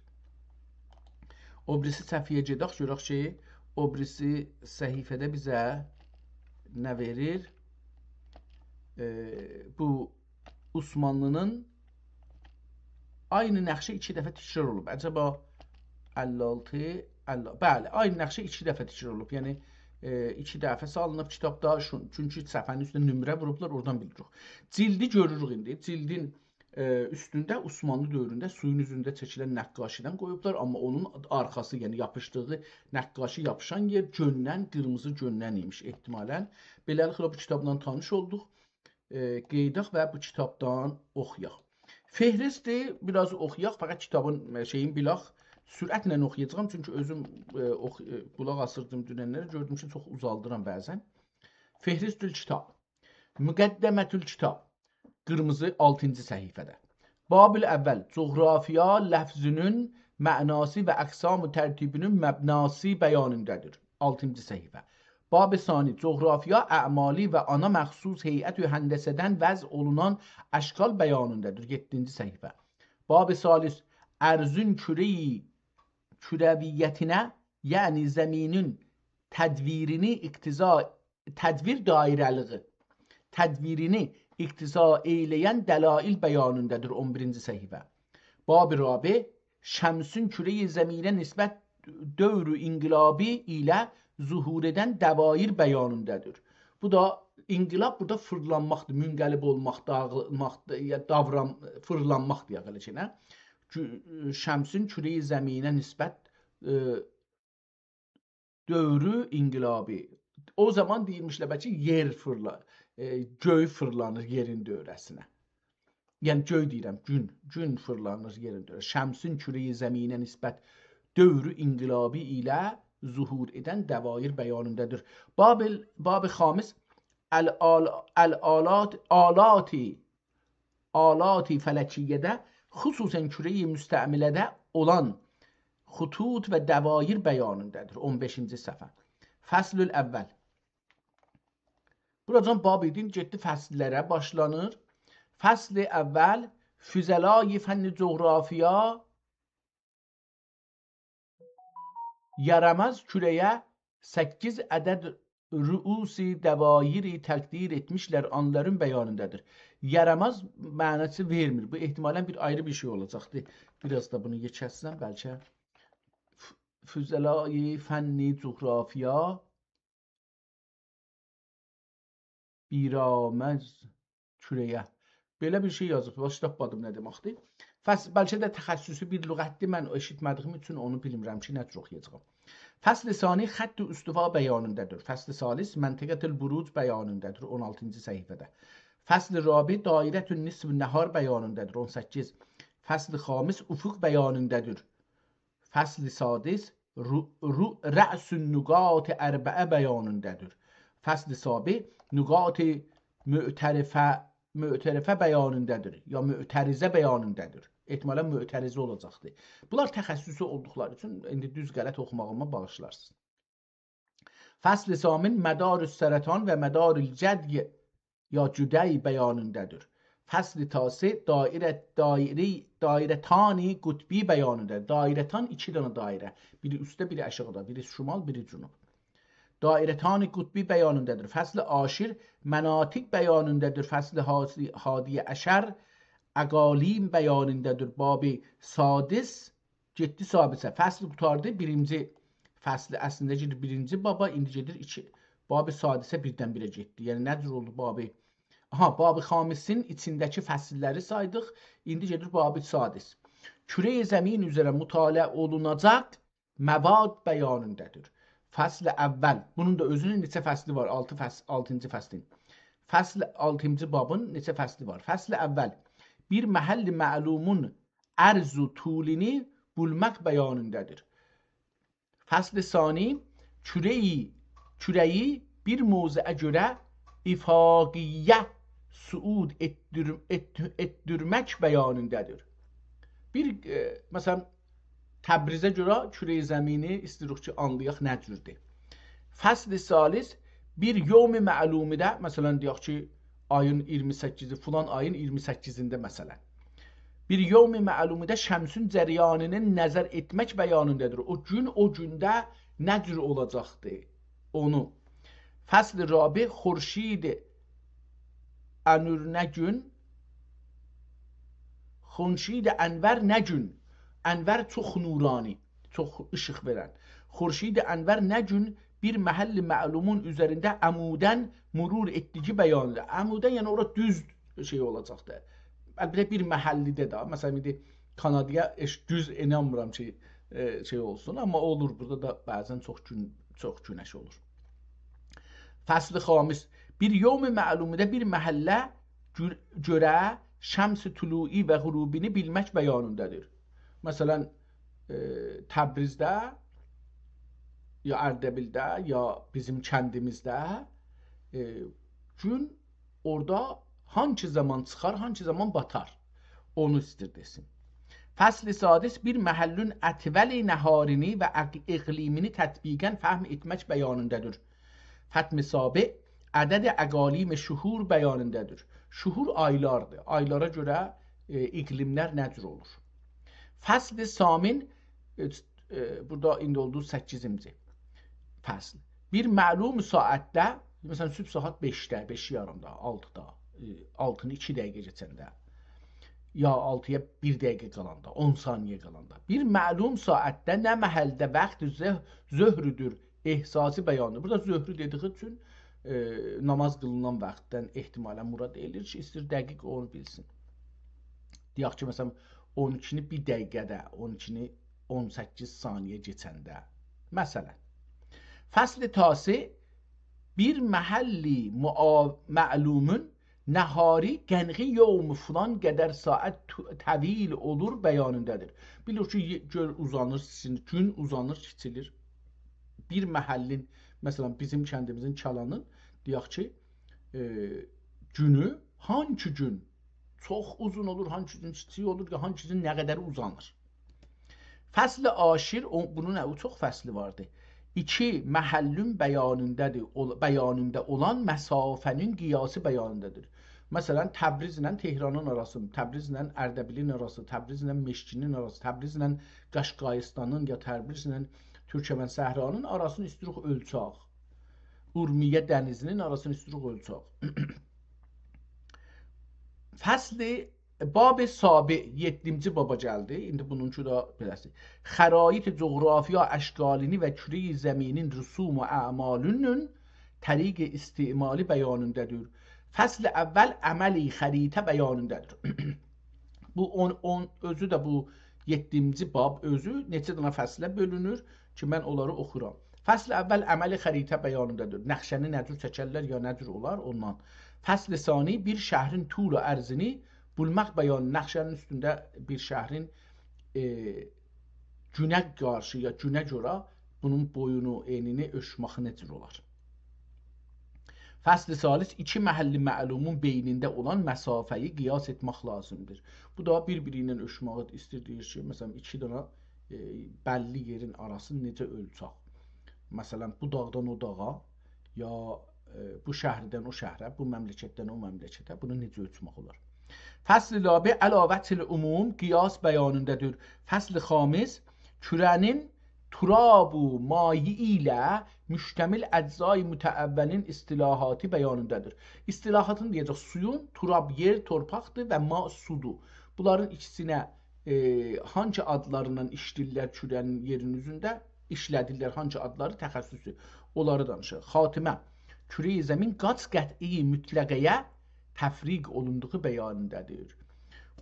او بیریسی صفحه‌یه گئدک، گؤرک کی، او بیریسی صفحه‌ده بیزه نه وئریر؟ ائ، بو عثمانلی‌نین عینی نقشه ایکی دفعه تکرار اولوب. عجبا اللی آلتی، اللی، بلی، عینی نقشه ایکی دفعه تکرار اولوب. یعنی، ائ، ایکی دفعه سالینیب کیتابدا، شون-، چونکی صفحه‌نین اوستونه نمره ووروبلار، اورادان بیلیریک. جلدی گؤروروک ایندی. جلدین، ائ، اوستونده عثمانلی دؤورونده سویون اوزونده چکیلن نقاشی‌دن قویوبلار، آمما اونون آرخاسی، یعنی یاپیشدیغی نقاشی یاپیشان یئر گؤندن، قیرمیزی گؤندن ایمیش احتمالا. بئله‌لیکله، بو کیتابلا تانیش اولدوق. ائ، قئییداق و بو کیتابدان اوخویاق. فهرستی بیر آز اوخویاق، فقط کیتابین، ائ، شئیین بیلاخ. سرعتله اوخویاجاغام، چونکی اؤزوم، ائ، اوخ-، ائ، قولاق آسیردیم دوننلری، گؤردوم کی، چوخ اوزالدیرام بعضا. فهرست الکتاب. مقدمة الکتاب. قیرمیزی آلتینجی صفحه‌ده. باب الاول، جغرافیا لفظینین معناسی و اقسام و ترتیبینین مبناسی بیانیندادیر. آلتینجی صفحه. باب ثانی، جغرافیا اعمالی و آنا مخصوص هیئت و هندسه‌دن وضع اولونان اشکال بیانیندادیر. یئددینجی صفحه. باب ثالث، ارضین کره‌ی کرویتینه، یعنی زمینین تدویرینی اقتضا، تدویر دایره‌لیگی، تدویرینی اقتضا ائیله‌ین دلایل بیانیندادیر. اون بیرینجی صفحه. باب رابع، شمسین کره‌ی زمینه نسبت دور انقلابی ایله ظهور ائدن دوایر بیانیندادیر. بو دا انقلاب، بورادا فیرلانماقدیر، منقلب اولماق، داغیلماق، یا داوران، فیرلانماق دئیک ائله کی، نه؟ گو-، شمسین کره‌ی زمینه نسبت، ائ، دورو انقلابی. او زامان دئییرمیشلر، بلکه یئر فیرلا-، ائ، گؤی فیرلانیر یئرین دؤوره‌سینه. یعنی گؤی دئییرم، گون، گون فیرلانیر یئرین دؤوره‌سینه. شمسین کره‌ی زمینه نسبت دورو انقلابی ایله ظهور ائدن دوایر بیانیندادیر. باب ال-، باب خامس، الآل-، الآلات، آلاتی، آلات فلکیه‌ده، خصوصا کره‌ی مستعمره‌ده اولان خطوط و دوایر بیانینده‌دیر. اون بئشینجی صفحه. فصل الاول. بوراجان باب ایدین، گئتدی فصل‌لره باشلانیر. فصل اول، فضلای فن جغرافیا یاراماز کوره‌یه سککیز عدد رؤوس دوایری تقدیر ائتمیشلر، آنلارین بیانینده‌دیر. یاراماز معناسی وئرمیر. بو احتمالاً بیر آیری بیر شئی اولاجاقدی. بیر آز دا بونو یئکلتسم، بلکه ف-، فضلای فن جغرافیا بیراماز کوره‌یه. بئله بیر شئی یازیب، باش تاپمادیم نه دئمکدیر. فصل، بلکه ده تخصصی بیر لغتدیر، من ائشیتمه‌دیییم اوچون اونو بیلمیرم کی، نه جور اوخویاجاغام. فصل ثانی خط استوا بیانینده‌دیر. فصل ثالث منطقة البروج بیانینده‌دیر، اون آلتینجی صفحه‌ده. فصل رابع دایرة نصف نهار بیانینده‌دیر، اون سککیز. فصل خامس افق بیانینده‌دیر. فصل سادس رو-، رو-، رأس النقاط اربعه بیانینده‌دیر. فصل سابع نقاط معترفه، معترفه بیانینده‌دیر، یا معترضه بیانینده‌دیر. احتمالاً معترضه اولاجاقدیر. بونلار تخصصی اولدوقلاری اوچون ایندی دوز غلط اوخوماغیما باغیشلارسینیز. فصل ثامن مدار السرطان و مدار الجدی یا جدی بیانینده‌دیر. فصل تاسع دایره، دایره، دایرتان قطبی بیانینده‌دیر. دایرتان ایکی دنه دایره. بیری اوستده، بیری آشاغیدا، بیری شمال، بیری جنوب. دایرتان قطبی بیانینده‌دیر. فصل عاشر مناطق بیانینده‌دیر. فصل حادی-، حادی عشر اقالیم بیانینده‌دیر. باب سادس گئتدی سابسه. فصل قوتاردی. بیرینجی فصل اصلینده گئدیر بیرینجی بابا، ایندی گئدیر ایکی. باب سادسه بیردن بیره گئتدی. یعنی نه جور اولدو بابی؟ آها، باب خامسین ایچینده‌کی فصل‌لری سایدیق. ایندی گئدیر باب سادس. کره زمین اوزره مطالعه اولوناجاق مواد بیانینده‌دیر. فصل اول. بونون دا اؤزونون نئچه فصلی وار؟ آلتی فصل، آلتینجی فصلین. فصل آلتینجی بابین نئچه فصلی وار؟ فصل اول. بیر محل معلومون عرض و طولینی بولماق بیانینده‌دیر. فصل ثانی، کوره‌یی، کوره‌یی بیر موضعه گؤره افاقیه صعود ائتدیر-، ائت-، ائتدیرمک بیانینده‌دیر. بیر، ائ، مثلا، تبریزه گؤره کره زمینی ایسته‌ییریک کی، آنلایاق نه جوردور. فصل ثالث، بیر یوم معلومده، مثلا، دئیک کی، آیین اییرمی سککیزی، فلان آیین اییرمی سککیزینده، مثلا. بیر یوم معلومده شمسون جریانینی نظر ائتمک بیانینده‌دیر. او گون، او گونده نه جور اولاجاقدی؟ اونو. فصل رابع، خورشید انور نه گون؟ خورشید انور نه گون؟ انور چوخ نورانی، چوخ ایشیق وئرن. خورشید انور نه گون بیر محل معلومون اوزرینده عموداً مرور ائتدیگی بیانینده‌دیر. عموداً، یعنی اورا دوز شئی اولاجاقدی. البته، بیر محلده ده، مثلا، ایندی کانادایا هئچ دوز اینانمیرام کی، ائ، شئی اولسون، آمما اولور، بورادا دا بعضا چوخ گون-، چوخ گونش اولور. فصل خامس، بیر یوم معلومده بیر محله گؤ-، گؤره شمس طلوعی و غروبینی بیلمک بیانینده‌دیر. مثلا، ائ، تبریزده، یا اردبیلده، یا بیزیم کندیمیزده، ائ، گون اورادا هانسی زامان چیخار، هانسی زامان باتار. اونو ایستیر دئسین. فصل سادس، بیر محلون اطول نهارینی و اق-، اقلیمینی تطبیقاً فهم ائتمک بیانینده‌دیر. فصل سابع، عدد اقالیم شهور بیانینده‌دیر. شهور آیلاردیر. آیلارا گؤره، ائ، اقلیملر نه جور اولور؟ فصل ثامن، ائ، ائ، بورادا ایندی اولدو سککیزینجی فصل. بیر معلوم ساعتده، مثلا، صبح ساعت بئشده، بئش یاریمدا، آلتیدا، ائ، آلتینی ایکی دقیقه کئچنده، یا آلتییا بیر دقیقه قالاندا، اون ثانیه قالاندا، بیر معلوم ساعتده نه محلده وقت ظه-، ظهرودور احساسی بیانینده‌دیر. بورادا ظهرو دئدیگی اوچون، ائ، ناماز قیلینان وقتدن احتمالاً مراد ائله‌ییر کی، ایسته‌ییر دقیق اونو بیلسین. دئیک کی، مثلا، اون ایکینی بیر دقیقه‌ده، اون ایکینی اون سککیز ثانیه کئچنده. مثلا، فصل تاسع، بیر محلی معا-، معلومون نهاری قنغی یوم فلان قدر ساعت تو-، طویل اولور بیانینده‌دیر. بیلیر کی، یئ-، گؤل اوزانیر، سیزین گون اوزانیر، کیچیلیر. بیر محلین، مثلا، بیزیم کندیمیزین کالانین، دئیک کی، ائ، گونو، هانسی گون چوخ اوزون اولور، هانسی گون کیچیک اولور، یا هانسی گون نه قدر اوزانیر. فصل عاشر، او، بونون، او چوخ فصلی واردی. ایکی محلین بیانینده‌دیر، اول-، بیانیندا اولان مسافه‌نین قیاسی بیانیندادیر. مثلا، تبریزله تهرانین آراسی، تبریزله اردبیلین آراسی، تبریزله مشکینین آراسی، تبریزله قاشقایستانین یا تبریزله تورکمن صحرانین آراسینی ایستیروخ اؤلچاق. اورمیه دنیزینین آراسینی ایستیروخ اؤلچاق. فصل، باب سابع، یئددینجی بابا گلدی. ایندی بونونکی ده بئله‌سی. خرایط جغرافیا اشکالینی و کره‌ی زمینین رسوم و اعمالینین طریق استعمالی بیانیندادیر. فصل اول عملی خریطه بیانیندادیر. بو اون، اون، اؤزو ده بو یئددینجی باب اؤزو نئچه دنه فصله بؤلونور کی، من اونلاری اوخورام. فصل اول عملی خریطه بیانیندادیر. نقشه‌نی نه جور چکرلر یا نه جور اولار اوندان. فصل ثانی بیر شهرین طول و عرضینی بولماق بیان، نقشه‌نین اوستونده بیر شهرین، ائ، گونه قارشی یا گونه گؤره بونون بویونو، انینی اؤلچمک نئجه اولار؟ فصل ثالث ایکی محل معلومون بینینده اولان مسافه‌یی قیاس ائتمک لازیمدیر. بو دا بیر-بیری ایله اؤلچماغی ایستیر، دئییر کی، مثلا، ایکی دنه، ائ، بللی یئرین آراسینی نئجه اؤلچک؟ مثلا، بو داغدان او داغا، یا، ائ، بو شهردن او شهره، بو مملکتدن او مملکته، بونو نئجه اؤلچمک اولار؟ فصل رابع علی وجه العموم قیاس بیانیندادیر. فصل خامس کره‌نین تراب و مایع ایله مشتمل اجزای متعاونین اصطلاحاتی بیانیندادیر. اصطلاحاتین دئیه‌جک، سویون، تراب یئر، تورپاقدیر و ماء سودور. بونلارین ایکیسینه، ائ، هانسی آدلارلا ایشله‌ییرلر کره‌نین یئرین اوزونده، ایشله‌دیرلر هانسی آدلاری، تخصصو، اونلاری دانیشیر. خاتمه، کره‌ی زمین قاچ قطعی مطلقه‌یه تفریق اولوندوغو بیانیندادیر.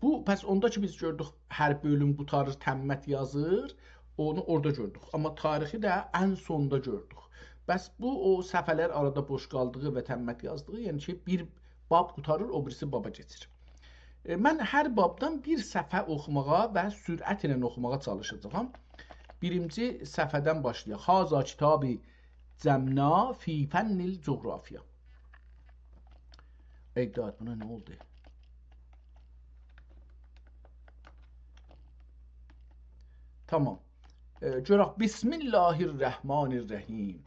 بو، پس اوندا کی بیز گؤردوک، هر بؤلوم قوتاریر، تمّت یازیر، اونو اورادا گؤردوک. آمما تاریخی ده ان سوندا گؤردوک. پس بو، او صفحه‌لر آرادا بوش قالدیغی و تمّت یازدیغی، یعنی کی، بیر باب قوتاریر، او بیریسی بابا کئچیر. ائ، من هر بابدان بیر صفحه اوخوماغا و سرعت ایله اوخوماغا چالیشاجاغام. بیرینجی صفحه‌دن باشلایاق. هذا کتابی جمعنا فی فن الجغرافیا. ای داد، بونا نه اولدو؟ تامام. ائ، گؤرک. بسم الله الرحمن الرحیم.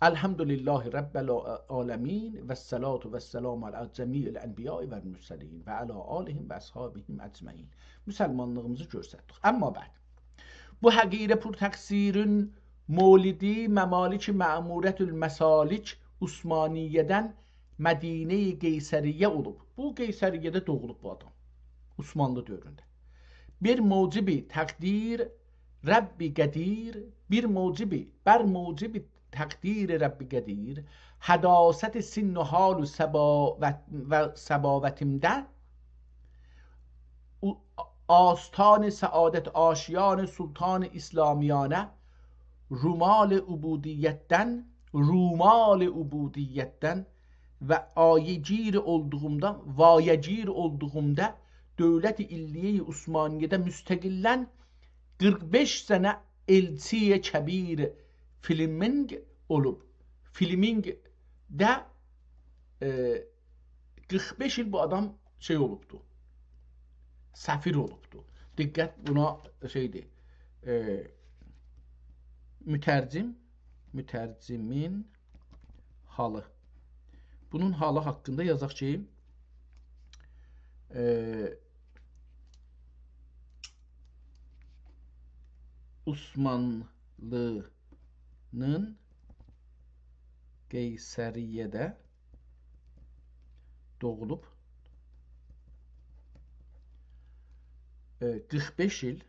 الحمد لله رب العالمین و الصلاة و السلام علی جمیع الانبیاء و المرسلین و علی آلهم و اصحابهم اجمعین. مسلمانلیغیمیزی گؤستردیک. اما بعد. بو حقیر پورتقصیرین مولدی ممالک معمورة المسالک عثمانیه‌دن مدینه‌ی قیصریه اولوب. بو قیصریه‌ده دوغولوب بو آدام. عثمانلی دؤورونده. بیر موجب تقدیر رب قدیر، بیر موجب، بر موجب تقدیر رب قدیر، حداثت سن و حال و صباوت، و صباوتیمده او-، آستان سعادت آشیان سلطان اسلامیانه رومال عبودیتدن، رومال عبودیتدن و آیه‌گیر اولدوغومدا، وایه‌گیر اولدوغومدا دولت علیه عثمانیه‌ده مستقلاً قیرخ بئش سنه ائلچی کبیر فلمینگ اولوب. فلمینگ ده، ائ، قیرخ بئش ایل بو آدام شئی اولوبدو. سفیر اولوبدو. دقت بونا شئیدیر. ائ، مترجم، مترجمین حالی. بونون حالی حاقیندا یازاق کی، ائ، عثمانلی‌نین قیصریه‌ده دوغولوب، ائ، قیرخ بئش ایل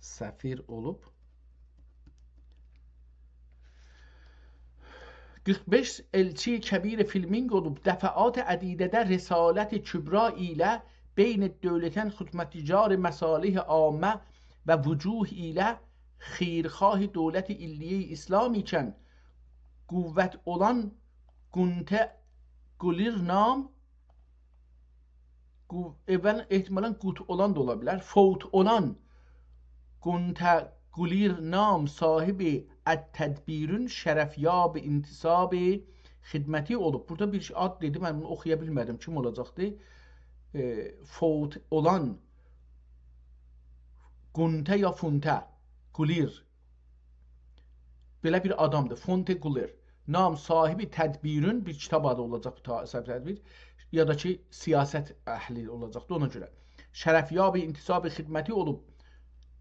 سفیر اولوب. قیرخ بئش ائلچی کبیر فلمینگ اولوب، دفعات عدیده‌ده رسالت کبری ایله بین دولتین خدمتگزار مصالح عامه و وجوه ایله خیرخواه دولت علیه اسلام ایکن، قوت اولان گونته قولیر نام، قو-، اول احتمالاً قوت اولان دا اولا بیلر، فوت اولان گونته قولیر نام صاحب التدبیرین شرفیاب انتصاب خدمتی اولوب. بورادا بیر آد دئدی، من بونو اوخویا بیلمه‌دیم. کیم اولاجاقدی؟ ائ، فوت اولان گونته یا فونته، گولیر. بئله بیر آدامدیر، فونته گولیر. نام صاحب تدبیرون، بیر کیتاب آدی اولاجاق، بو تا-، صاحب تدبیر، یا دا کی، سیاست اهلی اولاجاقدی، اونا گؤره. شرفیاب انتصاب خدمتی اولوب،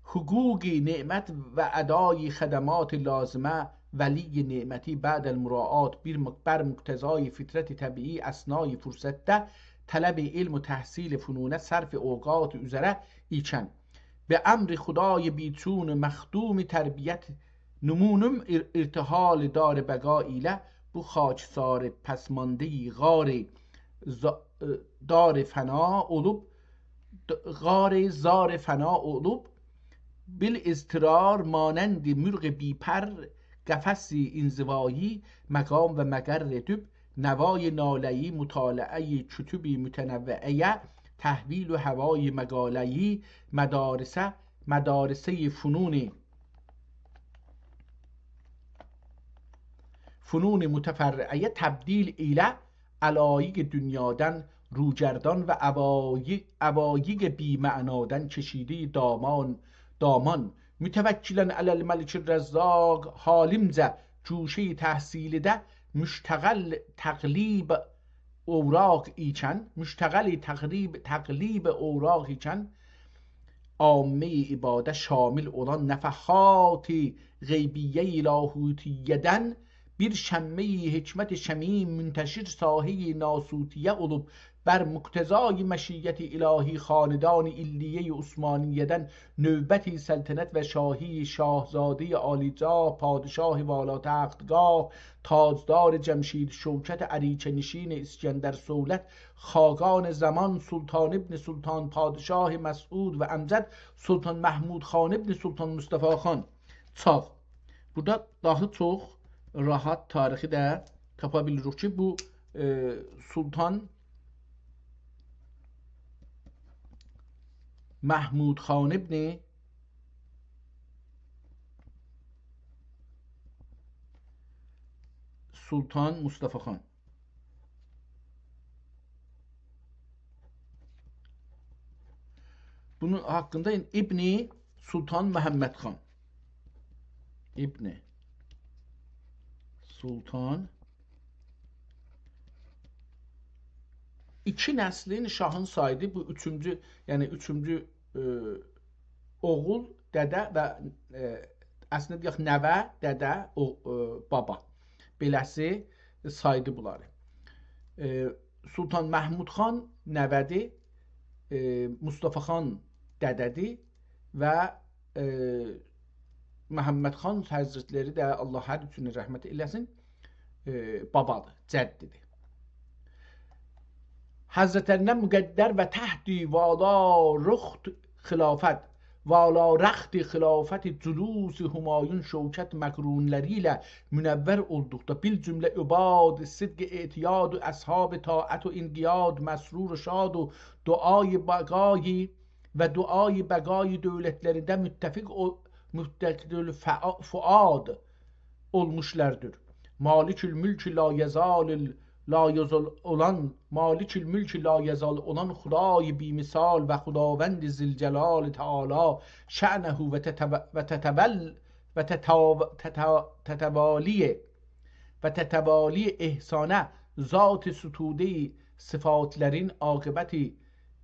حقوق نعمت و ادای خدمات لازمه، ولی نعمتی بعد المراعات، بیر مق-، بر مقتضای فطرت طبیعی اثنای فرصتده طلب علم و تحصیل فنونه صرف اوقات اوزره ایکن، به امر خدای بی‌چون مخدوم تربیت نمونم ار-، ارتحال دار بقا ایله بو خاکسار پسمانده‌ی غار ز-، ائ، دار فنا اولوب، د-، غار زار فنا اولوب، بالاضطرار مانند مرغ بی‌پر قفس انزوایی مقام و مقر ادیب، نوای ناله‌ای مطالعه‌ی کتب متنوعه‌یه تحویل و هوای مقاله‌ای مدارسه، مدارسه‌ی فنون، فنون متفرعه‌یه تبدیل ایله علایق دنیادان روگردان و عوایق، عوایق بی‌معنادان کشیده‌ی دامان، دامان، متوکلاً علی الملک الرزاق، حالیمجه گوشه‌ی تحصیلیده مشتغل تقلیب اوراق ایکن، مشتغل تقریب، تقلیب اوراق ایکن، عامه‌ی عباده شامل اولان نفحات غیبیه‌ی لاهوتیه‌دن بیر شمه‌ی حکمت شمیم منتشر ساحه‌ی ناسوتیه اولوب، بر مقتضای مشیت الهی خاندان علیه‌ی عثمانیه‌دن نوبت سلطنت و شاهی شاهزاده‌ی عالیجاه، پادشاه والاتختگاه، تاجدار جمشید شوکت، اریکه‌نشین اسکندر صولت، خاقان زمان سلطان ابن سلطان پادشاه مسعود و امجد سلطان محمود خان ابن سلطان مصطفی خان چاغ. بورادا داها چوخ راحت تاریخی ده تاپا بیلیریک کی، بو، ائ، سلطان محمود خان ابن سلطان مصطفی خان. بونون حاقیندا ابن سلطان محمد خان. ابن سلطان ایکی نسلین شاهین سایدی. بو اوچونجو، یعنی اوچونجو، ائ، اوغول، دده و، ائ، اصلینده دئیک، نوه، دده، او، ائ، بابا. بئله‌سی سایدی بونلاری. ائ، سلطان محمود خان نوه‌دیر، ائ، مصطفی خان دده‌دیر و، ائ، محمد خان حضرتلری ده، الله هر اوچونه رحمت ائله‌سین، ائ، بابادیر، جددیر. حضرتلرینه مقدر و تحت والا رخت خلافت، والا رخت خلافت جلوس همایون شوکت مقرونلری ایله منور اولدوقدا، بالجمله عباد صدق اعتیاد و اصحاب طاعت و انقیاد مسرور و شاد و دعای بقای و دعای بقای دولتلرینده متفق او-، متفق الفعا-، فؤاد اولموشلاردیر. مالک الملک لا یزال ال-، لا یزال اولان، مالک الملک لا یزال اولان خدای بی‌مثال و خداوند ذوالجلال تعالی شأنه و تتو-، و تتول-، و تتاو-، تتا-، تتوالی و تتوالی احسانه ذات ستوده‌ی صفاتلرین عاقبتی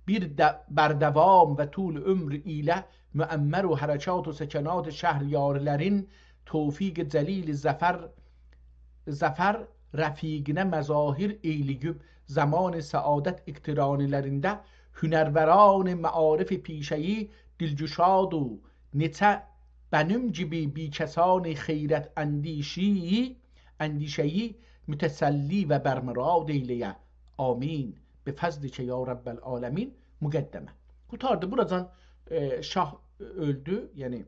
بیر ده-، بر دوام و طول عمر ایله معمر و حرکات و سکنات شهریاریلرین توفیق جلیل ظفر، ظفر رفیقینه مظاهر ائیله‌ییب زمان سعادت اقترانلرینده هنروران معارف پیشه‌ای دلگشاد و نئچه بنیم گیبی بی‌کسان خیرت اندیشی، اندیشه‌ای متسلی و برمراد ائیله‌یه. آمین. بفضلک یا رب العالمین. مقدمه. قوتاردی. بوراجان، ائ، شاه اؤلدو. یعنی،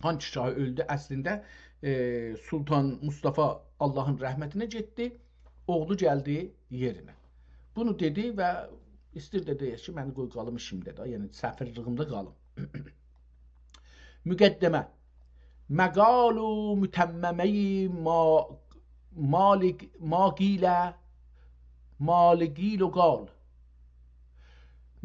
هانسی شاه اؤلدو اصلینده؟ ائ، سلطان مصطفی اللهین رحمتینه گئتدی. اوغلو گلدی یئرینه. بونو دئدی و ایستیر ده دئیه کی، منی قوی قالیم ایشیمده ده، یعنی سفیرلیگیمده قالیم. مقدمه. مقال متممه‌ی ما، مالک، ما قیل، مالک قیل و قال.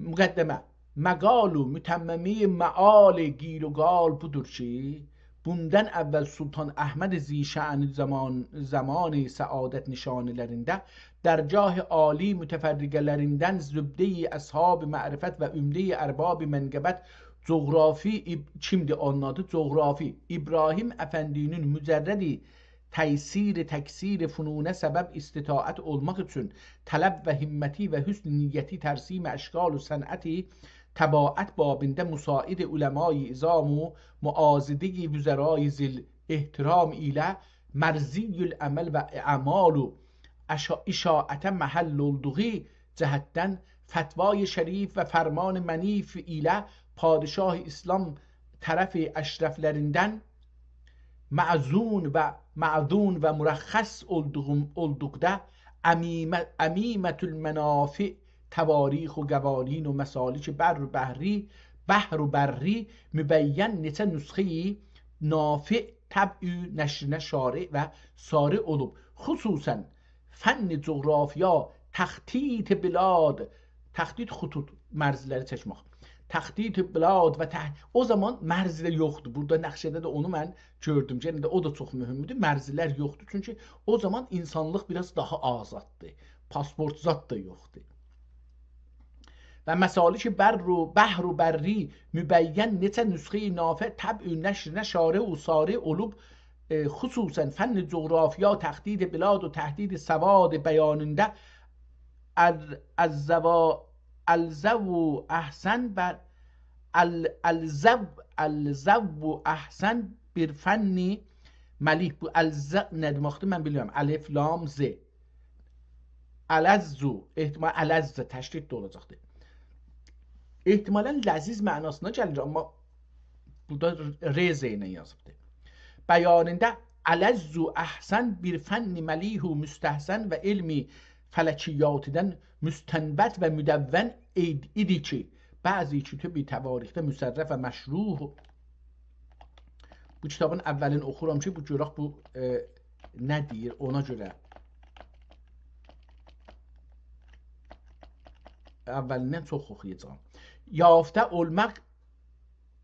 مقدمه. مقال و متممهٔ مآل قیل و قال بودور کی، بوندان اول سلطان احمد ذی‌شأن زمان، زمان سعادت نشانه‌لرینده درگاه عالی متفرقه‌لریندن زبدهٔ اصحاب معرفت و عمدهٔ ارباب منقبت جغرافی اب-، کیمدیر اونون آدی؟ جغرافی ابراهیم افندی‌نین مجرد تأثیر تکثیر فنونه سبب استطاعت اولماق اوچون طلب و همتی و حسن نیتی ترسیم اشکال و صنعتی طباعت بابینده مساعد علمای عظام و معاضدهٔ وزرای ذی الاحترام ایله مرضی العمل و اعمال و اشا-، اشاعته محل اولدوغو جهتدن فتوای شریف و فرمان منیف ایله پادشاه اسلام طرف اشرفلریندن معزون و معدون و مرخص اولدوغوم، اولدوقدا عمیمه، عمیمة المنافع تواریخ و قوانین و مسالک بر و بحری، بحر و بری مبین نئچه نسخه‌ی نافع طبع نشرینه شارع و سارع اولوب. خصوصاً فن جغرافیا، تخطیط بلاد، تخطیط خطوط، مرزلری چکمک. تخطیط بلاد و تح-، او زامان مرز ده یوخدور. بورادا نقشه‌ده ده اونو من گؤردوم. یئنه ده او دا چوخ مهمدور. مرزلر یوخدور. چونکی او زامان اینسانلیق بیر آز داها آزاددیر. پاسپورت زاد دا یوخدور. و مسالک بر و بحر و بری مبین نئچه نسخه‌ی نافع طبع نشرینه شارع و سارع اولوب، ائ، خصوصاً فن جغرافیا، تخطیط بلاد و تحدید سواد بیانینده ال-، الزوا-، الزو احسن و ال-، الزو-، الزو احسن بیر فن ملیح. بو الز نه دئمکدیر، من بیلمیرم. الف، لام، ز. الزو، احتمال الزه تشدید ده اولاجاقدیر. احتمالاً لذیذ معناسینا گلیر، آمما بورادا ر ز ایله یازیبدیر. بیانینده الزو احسن بیر فن ملیح و مستحسن و علم فلکیاتیدن مستنبط و مدون اید-، ایدی کی، بعضی کتب تواریخده مصرح و مشروح. بو کیتابین اولینی اوخورام کی، بو گؤرک بو، ائ، نه دئییر، اونا گؤره اولیندن چوخ اوخویاجاغام. یافته اولماق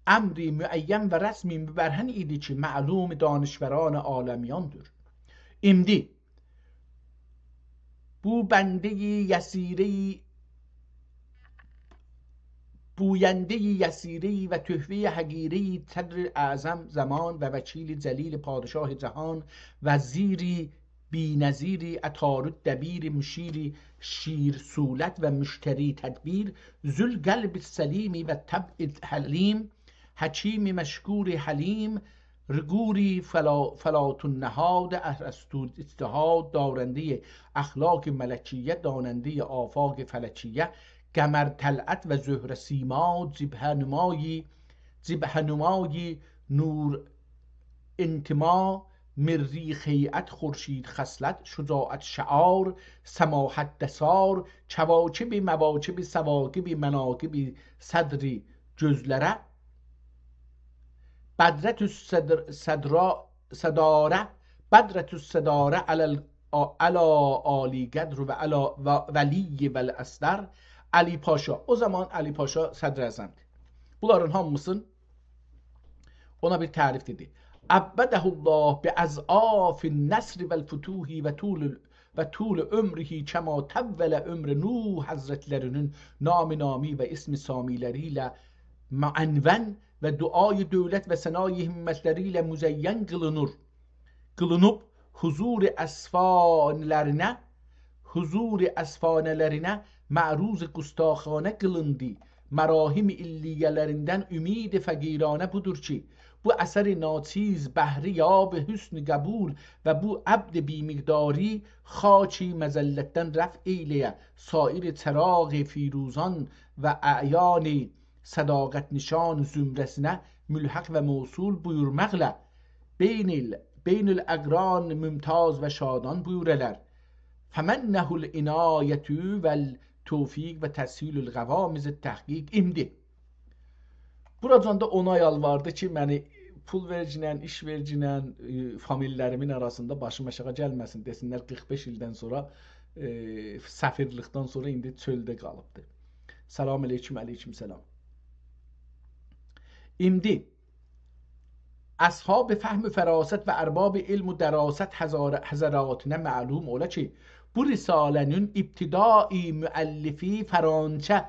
امری معین و رسمی مبرهن ایدی کی، معلوم دانشوران عالمیاندیر. ایندی بو بنده‌ی یسیره‌ی، بوینده‌ی یسیره‌ی و تحفه‌ی حقیره‌ی صدر اعظم زمان و وکیل جلیل پادشاه جهان، وزیر بی‌نظیر عطارد دبیر، مشیر شیر صولت و مشتری تدبیر، ذوالقلب السلیم و طبع حلیم، حکیم مشکور حلیم، رگوری فلا-، فلاة النهاد، ارسطو اجتهاد، دارنده‌ی اخلاق ملکیه، داننده‌ی آفاق فلکیه، قمر طلعت و زهره سیما، جبهه‌نمای، جبهه‌نمای نور انتما، مریخ هیئت، خورشید خصلت، شجاعت شعار، سماحت دثار، کواکب مواکب ثواکب مناقب صدر گؤزلره، بدرت الصدر-، صدرا-، صداره، بدرت الصداره علی ال-، آ-، علی عالی قدر و علی و-، ولی و الاصدر، علی پاشا. او زامان علی پاشا صدر اعظمدیر. بونلارین هامیسین اونا بیر تعریف دئدی. عوّده الله بأضعاف النصر والفتوح و طول، و طول عمره کما طول عمر نوح حضرتلری‌نین نام نامی و اسم سامی‌لری ایله معنون و دعای دولت و ثنای همتلری ایله مزین قیلینیر. قیلینیب حضور اصفانه‌لرینه، حضور اصفانه‌لرینه معروض گستاخانه قیلیندی. مراحم علیه‌لریندن امید فقیرانه بودور کی، بو اثر ناچیز بحر یاب حسن قبول و بو عبد بی‌مقداری خاک مذلتدن رفع ائیله‌یه، سایر چراغ فیروزان و اعیان صداقت‌نشان زمره‌سینه ملحق و موصول بویورماقلا بین ال-، بین الاقران ممتاز و شادان بویوره‌لر. فمنه العنایة والتوفیق و تسهیل القوامض التحقیق. ایندی بوراجان دا اونا یالواردی کی، منی پول وئرگینن، ایش وئرگینن، ائ، فامیللریمین آراسیندا باشیم آشاغی گلمه‌سین، دئسینلر قیرخ بئش ایلدن سونرا، ائ، سفیرلیکدن سونرا ایندی چؤلده قالیبدی. سلام علیکم، علیکم سلام. ایندی اصحاب فهم و فراست و ارباب علم و دراست حضار-، حضراتینا معلوم اولا کی، بو رساله‌نین ابتدایی مؤلفی فرانسه،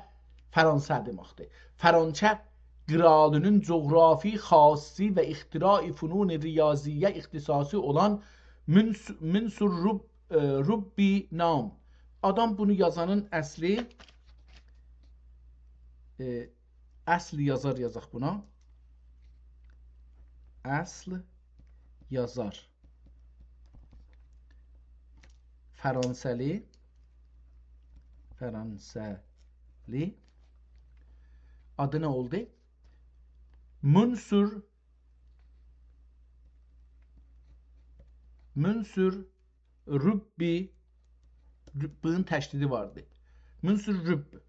فرانسه دئمکدیر. فرانسه قرالی‌نین جغرافی خاصی و اختراع فنون ریاضیه اختصاصی اولان منس-، منصور رب-، ائ، ربی نام. آدام بونو یازانین اصلی، ائ، اصل یازار یازاق بونا. اصل یازار. فرانسه‌لی، فرانسه‌لی. آدی نه اولدو؟ منصور، منصور ربی، ربین تشدیدی واردی. منصور رب.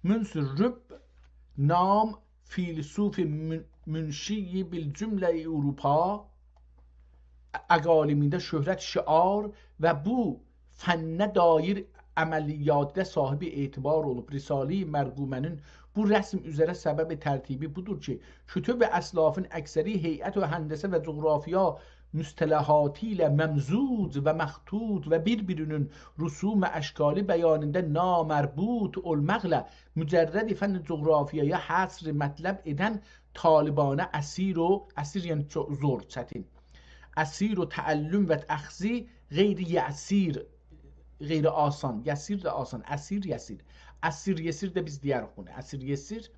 منصور رب نام فیلسوف من-، منشی بالجمله اروپا اقالیمینده شهرت شعار و بو فنه دایر عملیاتدا صاحب اعتبار اولوب. رساله‌ی مرقومه‌نین بو رسم اوزره سبب ترتیبی بودور کی، کتب اسلافین اکثری هیئت و هندسه و جغرافیا مصطلحاتی ایله ممزوج و مخطوط و بیر-بیرینین رسوم اشکالی بیانیندا نامربوط اولماقلا مجرد فن جغرافیایا حصر مطلب ائدن طالبانه اسیر و، اسیر یعنی چوخ زور، چتین، اسیر و تعلم و اخذی غیر یسیر، غیر آسان، یسیر ده آسان، اسیر، یسیر. اسیر، یسیر ده بیز دئیه‌ریک بونو. اسیر، یسیر،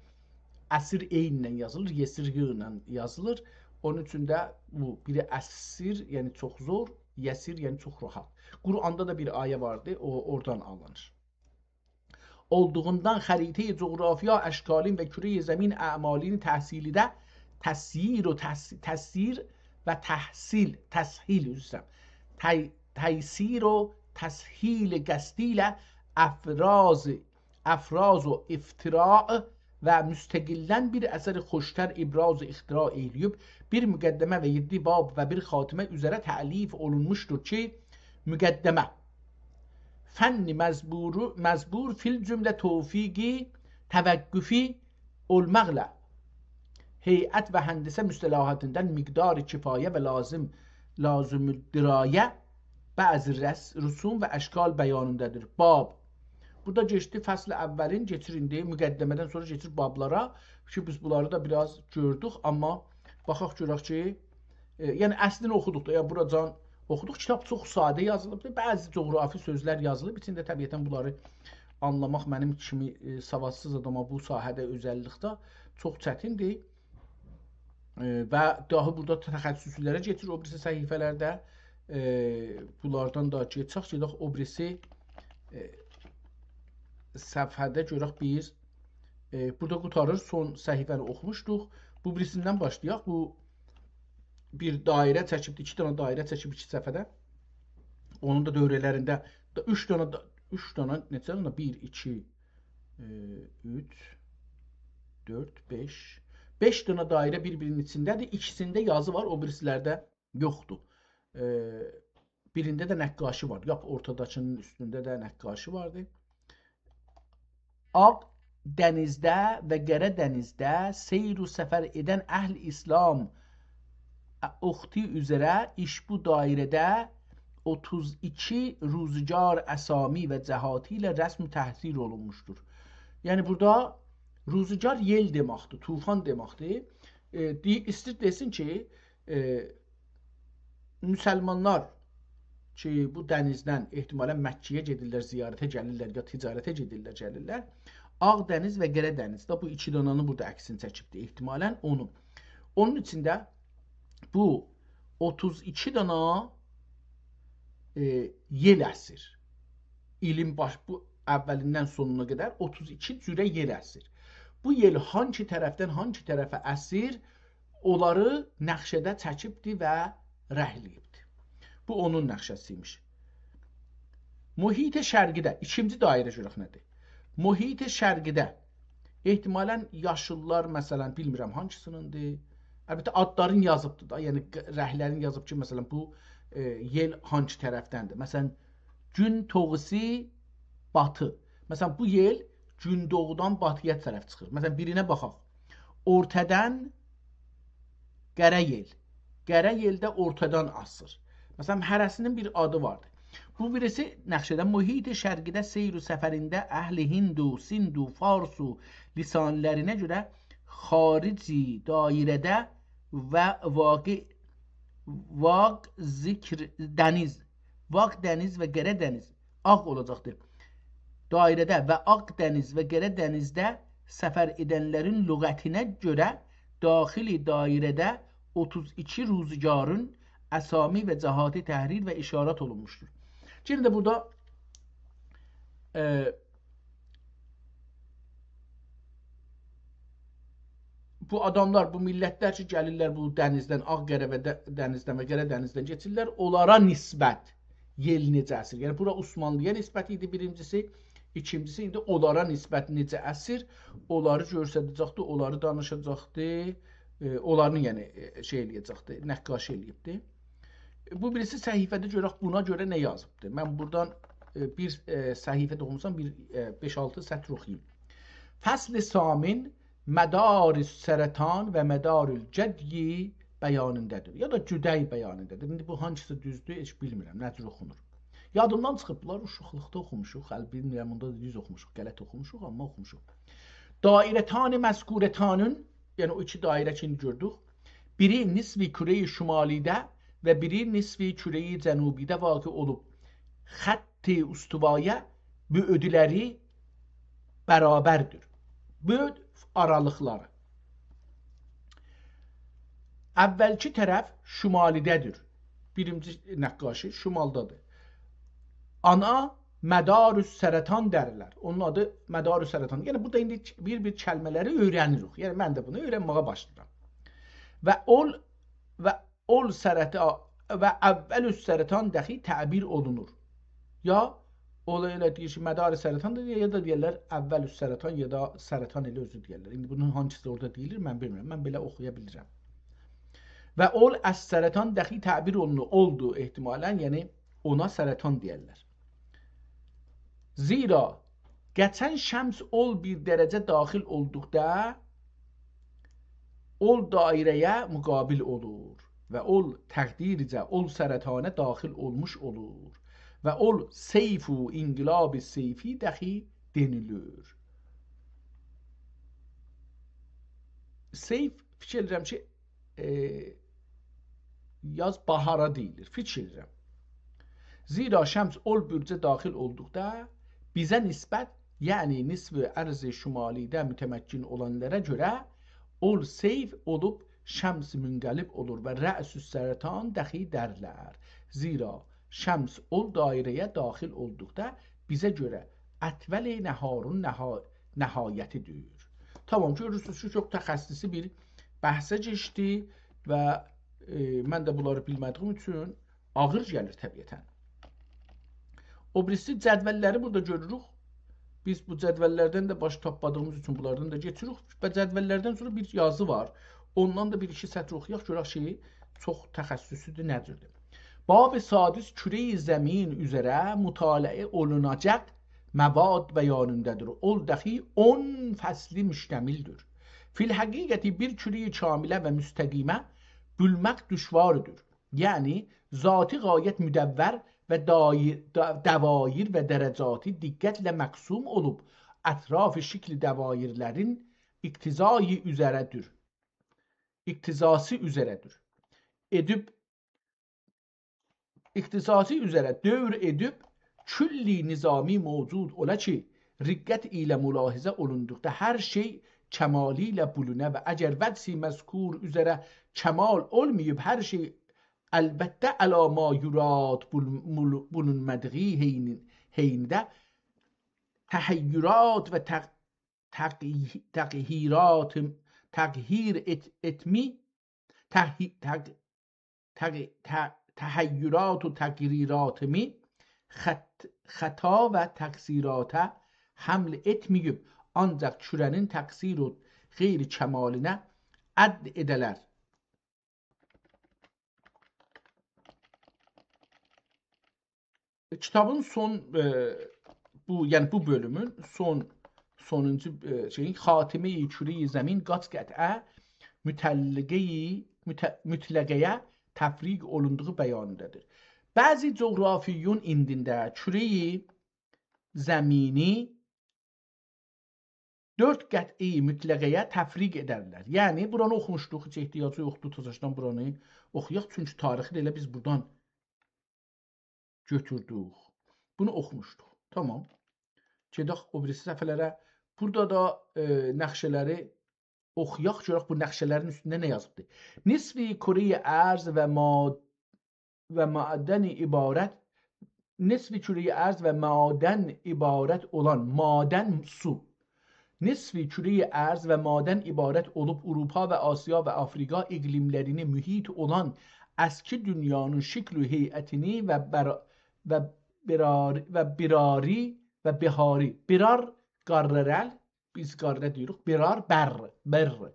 اسیر عین‌له یازیلیر، یسیر ی ایله یازیلیر. اونون اوچون ده بو بیری اسیر، یعنی چوخ زور، یسیر، یعنی چوخ راحت. قرآندا دا بیر آیه واردی، او اورادان آلینیر. اولدوغوندان خریطه‌ی جغرافیا اشکالین و کره‌ی زمین اعمالین تحصیلیده تسییر و تس-، تسییر و تحصیل، تسهیل، عذر ایسته‌ییرم. تی-، تیسیر و تسهیل قصدی ایله افراز، افراز و افتراع و مستقلاً بیر اثر خوشتر ابراز و اختراع ائیله‌ییب، بیر مقدمه و یئددی باب و بیر خاتمه اوزره تألیف اولونموشدور کی، مقدمه، فن مجبور، مجبور فی الجمله توفیقی توقفی اولماقلا، هیئت و هندسه مصطلحاتیندان مقدار کفایه و لازم، لازم درايه بعضی رس-، رسوم و اشکال بیانیندادیر. باب. بورادا کئچدی فصل اولین، کئچیر ایندی مقدمه‌دن سونرا کئچیر بابلارا کی، بیز بونلاری دا بیر آز گؤردوک، آمما باخاق گؤرک کی، ائ، یعنی اصلینی اوخودوق دا، یعنی بوراجان اوخودوق. کیتاب چوخ ساده یازیلیبدیر. بعضی جغرافی سؤزلر یازیلیب ایچینده، طبیعتاً بونلاری آنلاماق منیم کیمی، ائ، سوادسیز آداما بو ساحه‌ده اؤزللیکده چوخ چتیندیر. ائ، و داهی بورادا تخصصی‌لره کئچیر او بیریسی صفحه‌لرده. ائ، بونلاردان دا کئچک، گئدک او بیریسی، ائ، صفحه‌ده گؤرک بیز. ائ، بورادا قوتاریر، سون صفحه‌نی اوخوموشدوق. بو بیریسیندن باشلایاق. بو بیر دایره چکیبدی، ایکی دنه دایره چکیب ایکی صفحه‌ده. اونون دا دؤوره‌لرینده دا اوچ دنه دا، اوچ دنه، نئچه دنه؟ بیر، ایکی، ائ، اوچ، دؤرد، بئش. بئش دنه دایره بیر-بیرینین ایچینده‌دیر. ایکیسینده یازی وار، او بیریسی‌لرده یوخدور. ائ، بیرینده ده نقاشی وار. لاپ اورتاداکی‌نین اوستونده ده نقاشی واردی. آغ دنیزده و قره دنیزده سیر و سفر ائدن اهل اسلام اوختی اوزره ایش بو دایره‌ده اوتوز ایکی روزگار اسامی و جهاتی ایله رسم تحصیل اولونموشدور. یعنی بورادا روزگار یئل دئمکدیر، طوفان دئمکدیر. ائ، دئ-، ایستیر دئسین کی، ائ، مسلمانلار کی، بو دنیزدن احتمالاً مکه‌یه گئدیرلر، زیارته گلیرلر، یا تجارته گئدیرلر، گلیرلر. آغ دنیز و قره دنیز ده بو ایکی دانانی بورادا عکسینی چکیبدیر، احتمالاً اونو. اونون ایچینده بو اوتوز ایکی دانا، ائ، یئل اسیر. ایلین باش، بو اولیندن سونونا قدر اوتوز ایکی جوره یئل اسیر. بو یئل هانسی طرفدن هانسی طرفه اسیر، اونلاری نقشه‌ده چکیبدی و رنگله‌ییبدی. بو اونون نقشه‌سی ایمیش. محیط شرقی‌ده، ایکینجی دایره گؤرک نه‌دیر؟ محیط شرقی‌ده احتمالاً یاشیللار، مثلاً، بیلمیرم هانسی‌نیندیر. البته، آدلارین یازیبدیر دا، یعنی ق-، رنگلرین یازیب کی، مثلاً، بو، ائ، یئل هانسی طرفدندیر. مثلاً، گون دوغوسو باتی. مثلاً، بو یئل گون‌دوغودان باتی‌یا طرف چیخیر. مثلا، بیرینه باخاق. اورتادان قره یئل. قره یئل ده اورتادان آسیر. مثلا، هره‌سینین بیر آدی واردیر. بو بیریسی نقشه‌ده محیط شرقی‌ده سیر و سفرینده اهل هند و سند و فارس و لسانلرینه گؤره خارجی دایره‌ده و واقع، واق ذکر دنیز، واق دنیز و قره دنیز، آغ اولاجاقدیر. دایره‌ده و آغ دنیز و قره دنیزده سفر ائدنلرین لغتینه گؤره داخل دایره‌ده اوتوز ایکی روزگارین اسامی و جهات تحریر و اشارات اولونموشدور. یئنه ده بورادا، ائ، بو آداملار، بو میللتلر کی، گلیرلر بو دنیزدن، آغ قره و ده-، دنیزدن و قره دنیزدن کئچیرلر، اونلارا نسبت یئل نئجه اسیر؟ یعنی، بورا عثمانلی‌یا نسبت ایدی بیرینجیسی، ایکینجیسی، ایندی اونلارا نسبت نئجه اسیر، اونلاری گؤستره‌جکدی، اونلاری دانیشاجاقدی، ائ، اونلارین، یعنی، ائ، شئی ائله‌یه‌جکدی، نقاشی ائله‌ییبدی. بو بیریسی صفحه‌ده گؤرک بونا گؤره نه یازیبدی. من بورادان، ائ، بیر، ائ، صفحه ده اوخوموسام، بیر، ائ، بئش-آلتی سطر اوخویوم. فصل ثامن مدار السرطان و مدار الجدی بیانیندادیر. یا دا جدی بیانیندادیر. ایندی بو هانسیسی دوزدور، هئچ بیلمیرم، نه جور اوخونور. یادیمدان چیخیب، بونلاری اوشاقلیقدا اوخوموشوق. هله بیلمیرم، اوندا دا دوز اوخوموشوق، غلط اوخوموشوق، آمما اوخوموشوق. دایرتان مذکورتانین، یعنی او ایکی دایره کی، ایندی گؤردوک، بیری نصف کره‌ی شمالی‌ده و بیری نصف کره‌ی جنوبی‌ده واقع اولوب، خط استوایه بعدلری برابردیر. بعد، آرالیقلاری. اولکی طرف شمالی‌ده‌دیر. بیرینجی نقاشی شمالدادیر. اونا مدار السرطان دئییرلر. اونون آدی مدار السرطان. یعنی، بورادا ایندی بیر-بیر کلمه‌لری اؤیره‌نیریک. یعنی، من ده بونو اؤیرنمه‌یه باشلاییرام. و اول، و اول سرطا-، و اول السرطان داخی تعبیر اولونور. یا، اولار ائله دئییر کی، مدار سرطان دا دئییر، یا دا دئیرلر اول السرطان، یا دا سرطان ائله اؤزو دئیرلر. ایندی بونون هانسیسی اورادا دئییلیر، من بیلمیرم. من بئله اوخویا بیلیرم. و اول از سرطان داخی تعبیر اولونور، اولدو احتمالاً، یعنی اونا سرطان دئیرلر. زیرا قئچن شمس اول بیر درجه داخل اولدوقدا، اول دایره‌یه مقابل اولور و اول تقدیرجه اول سرطانه داخل اولموش اولور و اول سیف و انقلاب سیفی داخی دئنیلیر. سیف، فیکیر ائدیرم کی، ائ، یاز باهارا دئییلیر، فیکیر ائدیرم. زیرا شمس اول برجه داخل اولدوقدا بیزه نسبت، یعنی نصف ارض شمالی‌ده متمکن اولانلارا گؤره اول سیف اولوب شمس منقلب اولور و رأس السرطان داخی دئیرلر. زیرا شمس اول دایره‌یه داخل اولدوقدا بیزه گؤره اطول نهارین نها-، نهایتی‌دیر. تامام، گؤرورسونوز کی، چوخ تخصصی بیر بحثه کئچدی و، ائ، من ده بونلاری بیلمه‌دیییم اوچون آغیر گلیر طبیعتاً. او بیریسی جدوللری بورادا گؤروروک. بیز بو جدوللردن ده باش تاپمادیغیمیز اوچون بونلاردان دا کئچیریک. و جدوللردن سونرا بیر یازی وار. اوندان دا بیر-ایکی سطر اوخویاق، گؤرک کی، چوخ تخصصی‌دیر، نه جوردور. باب سادس، کره‌ی زمین اوزره مطالعه اولوناجاق مواد بیانیندادیر. اول داخی اون فصلی مشتملدیر. فی الحقیقت بیر کره‌ی کامله و مستقیمه بؤلمک دشواردیر. یعنی ذاتی غایت مدور و دایر-، دا-، دوایر و درجاتی دقتله مقسوم اولوب، اطراف شکل دوایرلرین اقتضایی اوزره‌دیر. اقتضاسی اوزره‌دیر. ائدیب، اقتضاسی اوزره دور ائدیب، کلی نظامی موجود اولا کی، رقت ایله ملاحظه اولوندوقدا هر شئی کمالی ایله بولونه و اگر وجه مذکور اوزره کمال اولماییب، هر شئی البته علی ما یراد بول-، بول-، بولونمادیغی حین-، حینده تحیرات و تق-، تق-، تغییرات، تغییر ائت-، ائتمی، تحی-، تق-، تق-، ت-، تحیرات و تغییراتیمی خط-، خطا و تقصیراته حمل ائتمه‌ییب، آنجاق کره‌نین تقصیر و غیر کمالینه عد ائده‌لر. کیتابین سون، ائ، بو، یعنی بو بؤلومون سون سونونجو، ائ، شئیین، خاتمه‌ی کره‌ی زمین قاچ قطعه مطلقه‌ی، مت-، مطلقه‌یه تفریق اولوندوغو بیانینده‌دیر. بعضی جغرافیون ایندینده کره‌ی زمینی دؤرد قطعه‌ی مطلقه‌یه تفریق ائدرلر. یعنی، بورانی اوخوموشدوق، هئچ احتیاجی یوخدور، تازاشدان بورانی اوخویاق. چونکی تاریخی ده ائله بیز بورادان گؤتوردوک. بونو اوخوموشدوق. تامام. گئدک او بیریسی صفحه‌لره. بورادا دا، ائ، نقشه‌لری اوخویاق، گؤرک بو نقشه‌لرین اوستونده نه یازیبدیر. نصف کره‌ی ارض و ما-، و معدن عبارت، نصف کره‌ی ارض و معدن عبارت اولان، معدن، سو. نصف کره‌ی ارض و معدن عبارت اولوب آوروپا و آسیا و آفریقا اقلیملرینی محیط اولان اسکی دونیانین شکل و هیئتینی و بر-، و برار-، و براری و بهاری، برار، قاره‌رل، بیز قاره دئییریک، برار، بر، بر،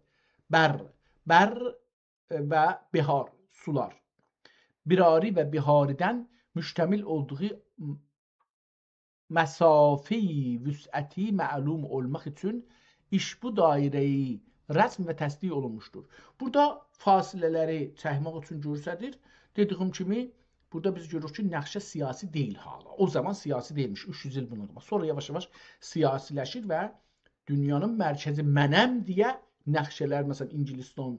بر، بر، ائ، و بهار، سولار. براری و بهاریدن مشتمل اولدوغو م-، مسافه‌ی وسعتی معلوم اولماق اوچون ایش بو دایره‌ی رسم و تصدیق اولونموشدور. بورادا فاصله‌لری چکمک اوچون گؤستریر. دئدیگیم کیمی، بورادا بیز گؤروروک کی، نقشه سیاسی دئییل حالا. او زامان سیاسی دئییلمیش، اوچ یوز ایل بوندان قاباق. سونرا یاواش-یاواش سیاسی‌لشیر و دونیانین مرکزی منم دئیه نقشه‌لر، مثلا، انگلستان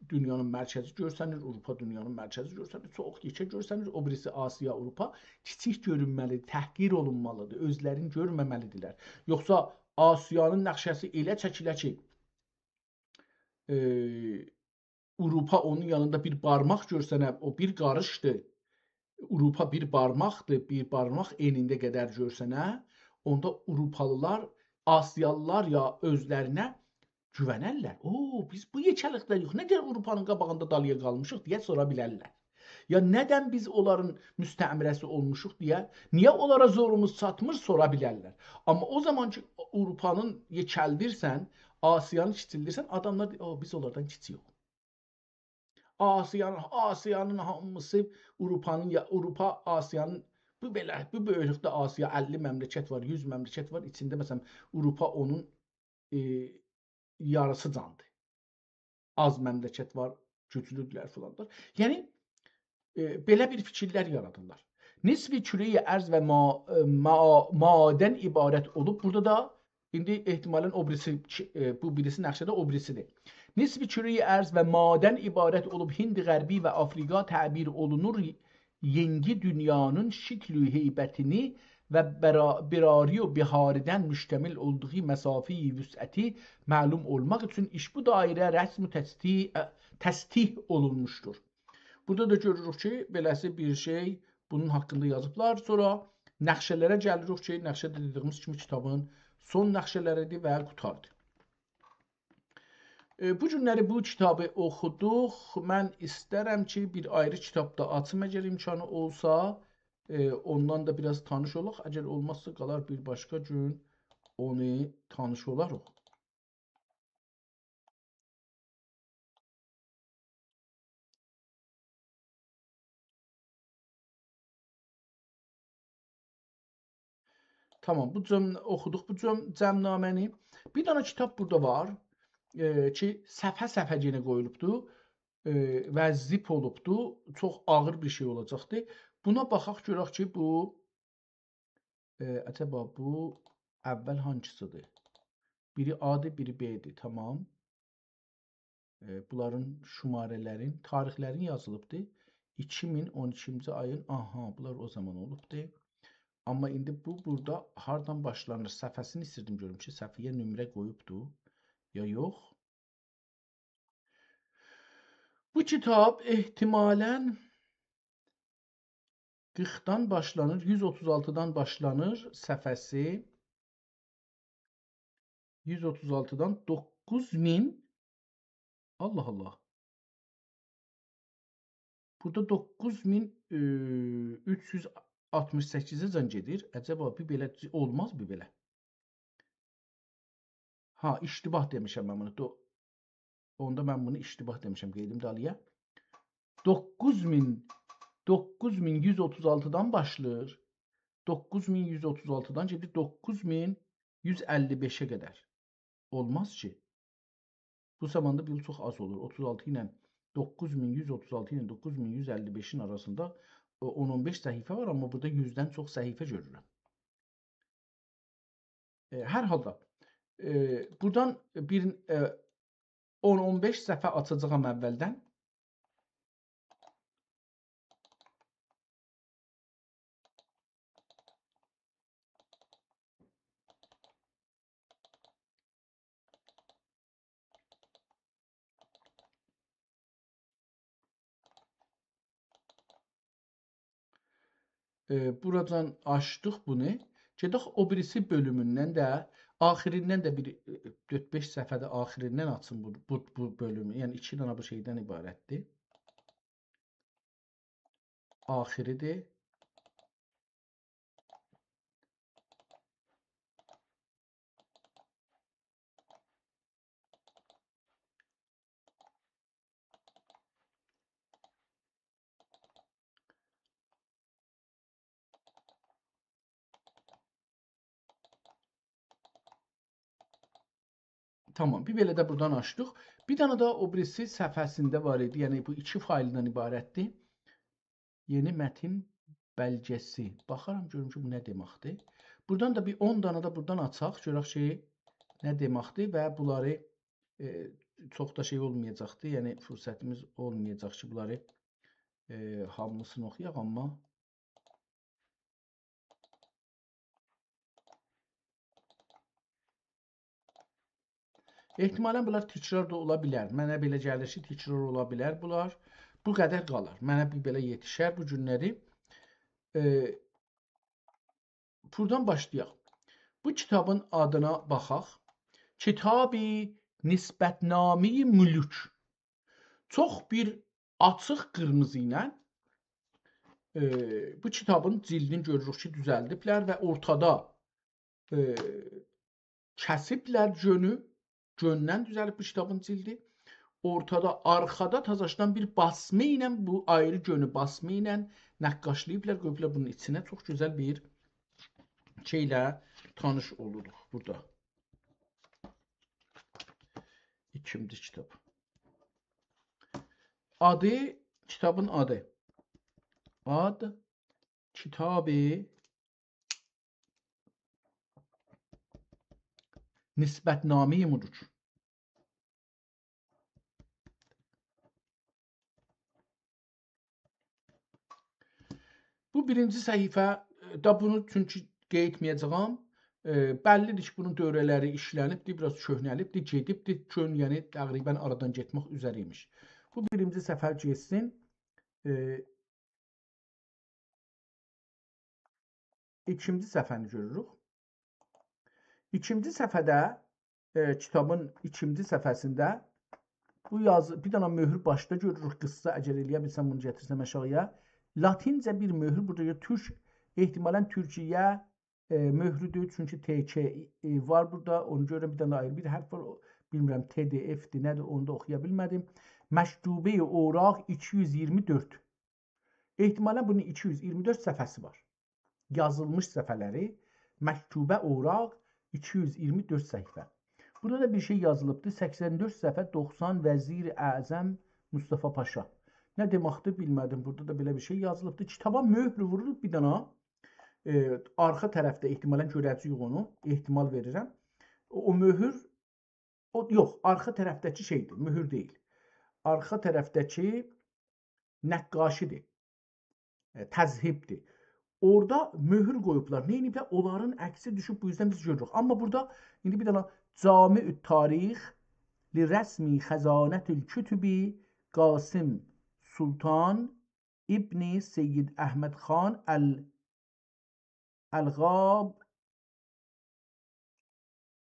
دونیانین مرکزی گؤرسنیر، آوروپا دونیانین مرکزی گؤرسنیر، چوخ یئکه گؤرسنیر، او بیریسی آسیا، آوروپا کیچیک گؤرونمه‌لیدیر، تحقیر اولونمالیدیر، اؤزلرینی گؤرمه‌مه‌لیدیرلر. یوخسا آسیانین نقشه‌سی ائله چکیله کی، ائ، آوروپا اونون یانیندا بیر بارماق گؤرسنه، او بیر قاریشدیر. آوروپا بیر بارماقدیر، بیر بارماق انینده قدر گؤرسنه، اوندا آوروپالیلار، آسیالیلار یا اؤزلرینه گوونرلر. «او، بیز بو یئکه‌لیکده یوخ، نه قدر آوروپانین قاباغیندا دالییا قالمیشیق؟» دئیه سورا بیلرلر. یا «ندن بیز اونلارین مستعمره‌سی اولموشوق؟» دئیه، «نییه اونلارا زوروموز چاتمیر؟» سورا بیلرلر. آمما او زامان کی، آوروپانی یئکلدیرسن، آسیانی کیچیلدیرسن، آداملار دئییر: «او، بیز اونلاردان کیچیک.» آسیانین، آسیانین هامیسی آوروپانین، یا آوروپا آسیانین، بو بئله، بو بؤیوکلوکده آسیا، اللی مملکت وار، یوز مملکت وار، ایچینده، مثلا، آوروپا اونون، ائ، یاریسیجاندیر. آز مملکت وار، گوجلودولر فلاندیر. یعنی، ائ، بئله بیر فیکیرلر یارادیرلار. نصف کره‌ی ارض و ما-، ائ، ما-، معدن عبارت اولوب. بورادا دا ایندی احتمالاً او بیریسی، ائ، بو بیریسی نقشه‌ده او بیریسیدیر. نصف کره‌ی ارض و معدن عبارت اولوب هند غربی و آفریقا تعبیر اولونور، ینگی دونیانین شکل و هیئتینی و برا-، براری و بهاریدن مشتمل اولدوغو مسافه‌ی وسعتی معلوم اولماق اوچون ایش بو دایره رسم و تصدیق، ائ، تصدیق اولونموشدور. بورادا دا گؤروروک کی، بئله‌سی بیر شئی بونون حاقیندا یازیبلار. سونرا نقشه‌لره گلیریک کی، نقشه ده دئدیگیمیز کیمی کیتابین سون نقشه‌لریدیر و قوتاردی. ائ، بو گونلری بو کیتابی اوخودوق. من ایسترم کی، بیر آیری کیتاب دا آچیم، اگر امکانی اولسا، ائ، اوندان دا بیر آز تانیش اولاق. اگر اولمازسا، قالار بیر باشقا گون اونو تانیش اولاریق. تامام، بو جم-، اوخودوق بو جم-، جمع‌نامه‌نی. بیر دنه کیتاب بورادا وار، ائ، کی، صفحه-صفحه یئنه قویولوبدو، ائ، و زیپ اولوبدو. چوخ آغیر بیر شئی اولاجاقدی. بونا باخاق، گؤرک کی، بو، ائ، عجبا بو اول هانسیدیر؟ بیری آ-دیر، بیری ب-دیر. تامام. ائ، بونلارین شماره‌لرین، تاریخلرین یازیلیبدی. ایکی مین اون ایکینجی آیین، آها، بونلار او زامان اولوبدو. آمما ایندی بو بورادا هاردان باشلانیر؟ صفحه‌سینی ایستیردیم گؤروم کی، صفحه‌یه نمره قویوبدو یا یوخ. بو کیتاب احتمالاً قیرخدان باشلانیر، یوز اوتوز آلتیدان باشلانیر صفحه‌سی. یوز اوتوز آلتیدان دوققوز مین. الله الله. بورادا دوققوز مین، ائ، اوچ یوز آلتمیش سککیزه‌جن گئدیر. عجبا، بیر بئله اولماز، بیر بئله. ها، اشتباه دئمیشم من بونو. دو-، اوندا من بونو اشتباه دئمیشم. قئییدیم دالییا. دوققوز مین، دوققوز مین یوز اوتوز آلتیدان باشلاییر. دوققوز مین یوز اوتوز آلتیدان گئدیر دوققوز مین یوز اللی بئشه قدر. اولماز کی. بو زاماندا بیر چوخ آز اولور. اوتوز آلتی ایله، دوققوز مین یوز اوتوز آلتی ایله دوققوز مین یوز اللی بئشین آراسیندا، ائ، اون اون بئش صفحه وار، آمما بورادا یوزدن چوخ صفحه گؤرورم. ائ، هر حالدا، ائ، بورادان بیر، ائ، اون اون بئش صفحه آچاجاغام اولدن. ائ، بورادان آچدیق بونو. گئدک او بیریسی بؤلوموندن ده، آخیریندن ده بیر، ائ، دؤرد-بئش صفحه ده آخیریندن آچیم بو، بو، بو بؤلومو. یعنی ایکی دنه بو شئیدن عبارتدیر. آخیریدیر. تامام، بیر بئله ده بورادان آچدیق. بیر دنه ده او بیریسی صفحه‌سینده وار ایدی. یعنی بو ایکی فایلدان عبارتدیر. یئنی متن بلگه‌سی. باخارام، گؤروم کی، بو نه دئمکدیر. بورادان دا بیر اون دنه ده بورادان آچاق، گؤرک کی، نه دئمکدیر و بونلاری، ائ، چوخ دا شئی اولمایاجاقدیر. یعنی فرصتیمیز اولمایاجاق کی، بونلاری، ائ، هامیسینی اوخویاق، آمما احتمالاً بونلار تکرار دا اولا بیلر. منه بئله گلیر کی، تکرار اولا بیلر بونلار. بو قدر قالار. منه بیر بئله یئتیشر بو گونلری. ائ، بورادان باشلایاق. بو کیتابین آدینا باخاق. کتاب نسبت‌نامهٔ ملوک. چوخ بیر آچیق قیرمیزی ایله، ائ، بو کیتابین جیلدینی گؤروروک کی، دوزلدیبلر و اورتادا، ائ، کسیبلر گؤنو، گؤندن دوزلیب بو کیتابین جیلدی. اورتادا، آرخادا تازاشدان بیر باسما ایله، بو آیری گؤنو باسما ایله نقاشلاییبلار، قویوبلار بونون ایچینه. چوخ گؤزل بیر شئیله تانیش اولوروق بورادا. ایکینجی کیتاب. آدی، کیتابین آدی. آد، کتاب نسبت‌نامهٔ ملوک. بو بیرینجی صفحه، ائ، دا بونو چونکی قید ائتمه‌یه‌جه‌یم. ائ، بللی‌دیر کی، بونون دؤوره‌لری ایشلنیبدیر، بیر آز کؤهنه‌لیبدیر، گئدیبدیر. چون، یعنی، تقریباً آرادان گئتمک اوزره ایمیش. بو بیرینجی صفحه گئتسین. ائ، ایکینجی صفحه‌نی گؤروروک. ایکینجی صفحه‌ده، ائ، کیتابین ایکینجی صفحه‌سینده بو یازی، بیر دنه مؤهور باشدا گؤروروک، قیسسا، اگر ائلیه بیلسم بونو گتیرسم آشاغییا. لاتینجه بیر مؤهور، بورادا تورک، احتمالاً تورکیه، ائ، مؤهرودور، چونکی ت ک، ائ، وار بورادا، اونو گؤرورم، بیر دنه آیری بیر حرف وار، او، بیلمیرم، ت د ف دیر، نه‌دیر، اونو دا اوخویا بیلمه‌دیم. مکتوبه اوراق ایکی یوز ایگیرمی دؤرد. احتمالاً بونون ایکی یوز ایگیرمی دؤرد صفحه‌سی وار. یازیلمیش صفحه‌لری، مکتوبه اوراق ایکی یوز ایگیرمی دؤرد صفحه. بورادا دا بیر شئی یازیلیبدی، سکسن دؤرد صفحه، دوخسان وزیر اعظم مصطفی پاشا. نه دئمکدیر، بیلمه‌دیم. بورادا دا بئله بیر شئی یازیلیبدی. کیتابا مؤهر وورولوب بیر دنه، ائ، آرخا طرفده احتمالاً گؤره‌جه‌ییک اونو، احتمال وئریرم. او، او مؤهر او، یوخ، آرخا طرفده‌کی شئیدیر، مؤهور دئییل. آرخا طرفده‌کی نقاشی‌دیر. ائ، تذهیب‌دیر. اورادا مؤهور قویوبلار. نه ائدیبلر؟ اونلارین عکسی دوشوب، بو یوزدن بیز گؤروروک. آمما بورادا ایندی بیر دنه جامع التاریخ لرسم خزانة الکتب قاسم سلطان ابن سید احمد خان ال-، الغاب،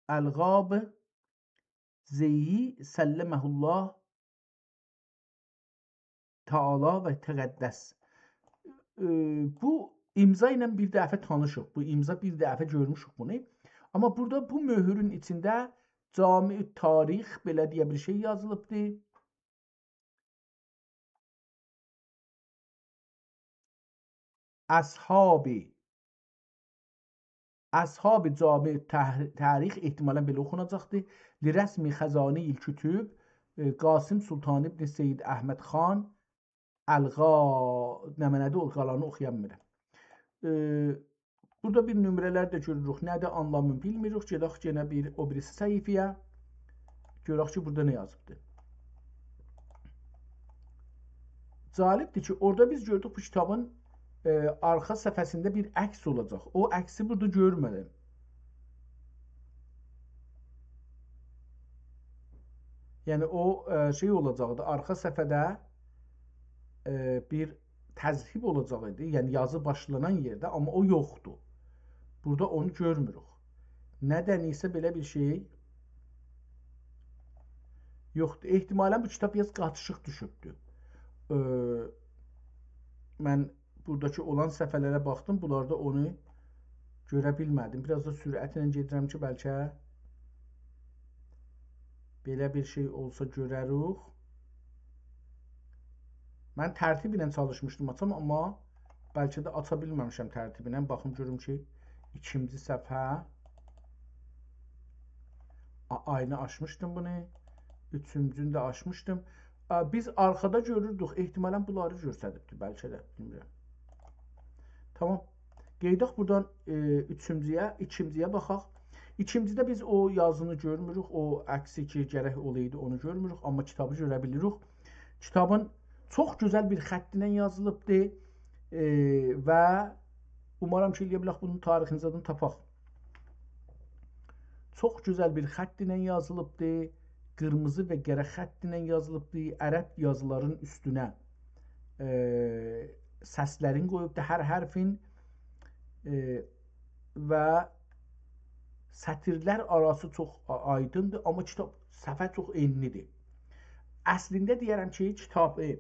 الغاب زیی سلمه الله تعالی و تقدس. ائ، بو امضا ایله بیر دفعه تانیشیق. بو امضا، بیر دفعه گؤرموشوک بونو. آمما بورادا بو مؤهورون ایچینده جامع تاریخ، بئله دئیه بیر شئی یازیلیبدی. اصحاب اصحاب جامع تح-، تاریخ احتمالاً بئله اوخوناجاقدی. لرسم خزانهٔ الکتب، ائ، قاسم سلطان ابن سید احمد خان القا-، نمنه‌دیر او، قالانی اوخویا بیلمیرم. ائ، بورادا بیر نمره‌لر ده گؤروروک. نه‌دیر آنلامی بیلمیریک. گئدک یئنه بیر، او بیریسی صفحه‌یه. گؤرک کی، بورادا نه یازیبدیر. جالبدیر کی، اورادا بیز گؤردوک بو کیتابین، ائ، آرخا صفحه‌سینده بیر عکس اولاجاق. او عکسی بورادا گؤرمه‌دیم. یعنی او، ائ، شئی اولاجاقدی، آرخا صفحه‌ده، ائ، بیر تذهیب اولاجاق ایدی. یعنی یازی باشلانان یئرده، آمما او یوخدور. بورادا اونو گؤرموروک. ندن‌ایسه بئله بیر شئی یوخدور. احتمالاً بو کیتاب بیر آز قاتیشیق دوشوبدور. ائ، من بوراداکی اولان صفحه‌لره باخدیم، بونلاردا اونو گؤره بیلمه‌دیم. بیر آز دا سرعتله گئدیرم کی، بلکه بئله بیر شئی اولسا گؤرروخ. من ترتیب ایله چالیشمیشدیم آچام، آمما بلکه ده آچا بیلمه‌میشم ترتیب ایله. باخیم گؤروم کی، ایکینجی صفحه. آ-، آینی آچمیشدیم بونو. اوچونجونو ده آچمیشدیم. آ، بیز آرخادا گؤروردوک. احتمالاً بونلاری گؤستریبدی بلکه ده، بیلمیرم. تامام. قئییداق بورادان، ائ، اوچونجویه، ایکینجی‌یه باخاق. ایکینجیده بیز او یازینی گؤرموروک، او عکسی کی، گرک اولایدی، اونو گؤرموروک، آمما کیتابی گؤره بیلیریک. کیتابین چوخ گؤزل بیر خط ایله یازیلیبدی، ائ، و اومارام کی، ائلیه بیلک بونون تاریخینی زادین تاپاق. چوخ گؤزل بیر خط ایله یازیلیبدی، قیرمیزی و قره خط ایله یازیلیبدی، عرب یازیلارین اوستونه، ائ، سسلرین قویوبدو هر حرفین، ائ، و سطیرلر آراسی چوخ آ-، آیدیندیر، آمما کیتاب، صفحه چوخ انلی‌دیر. اصلینده دئیه‌رم کی، کیتابی،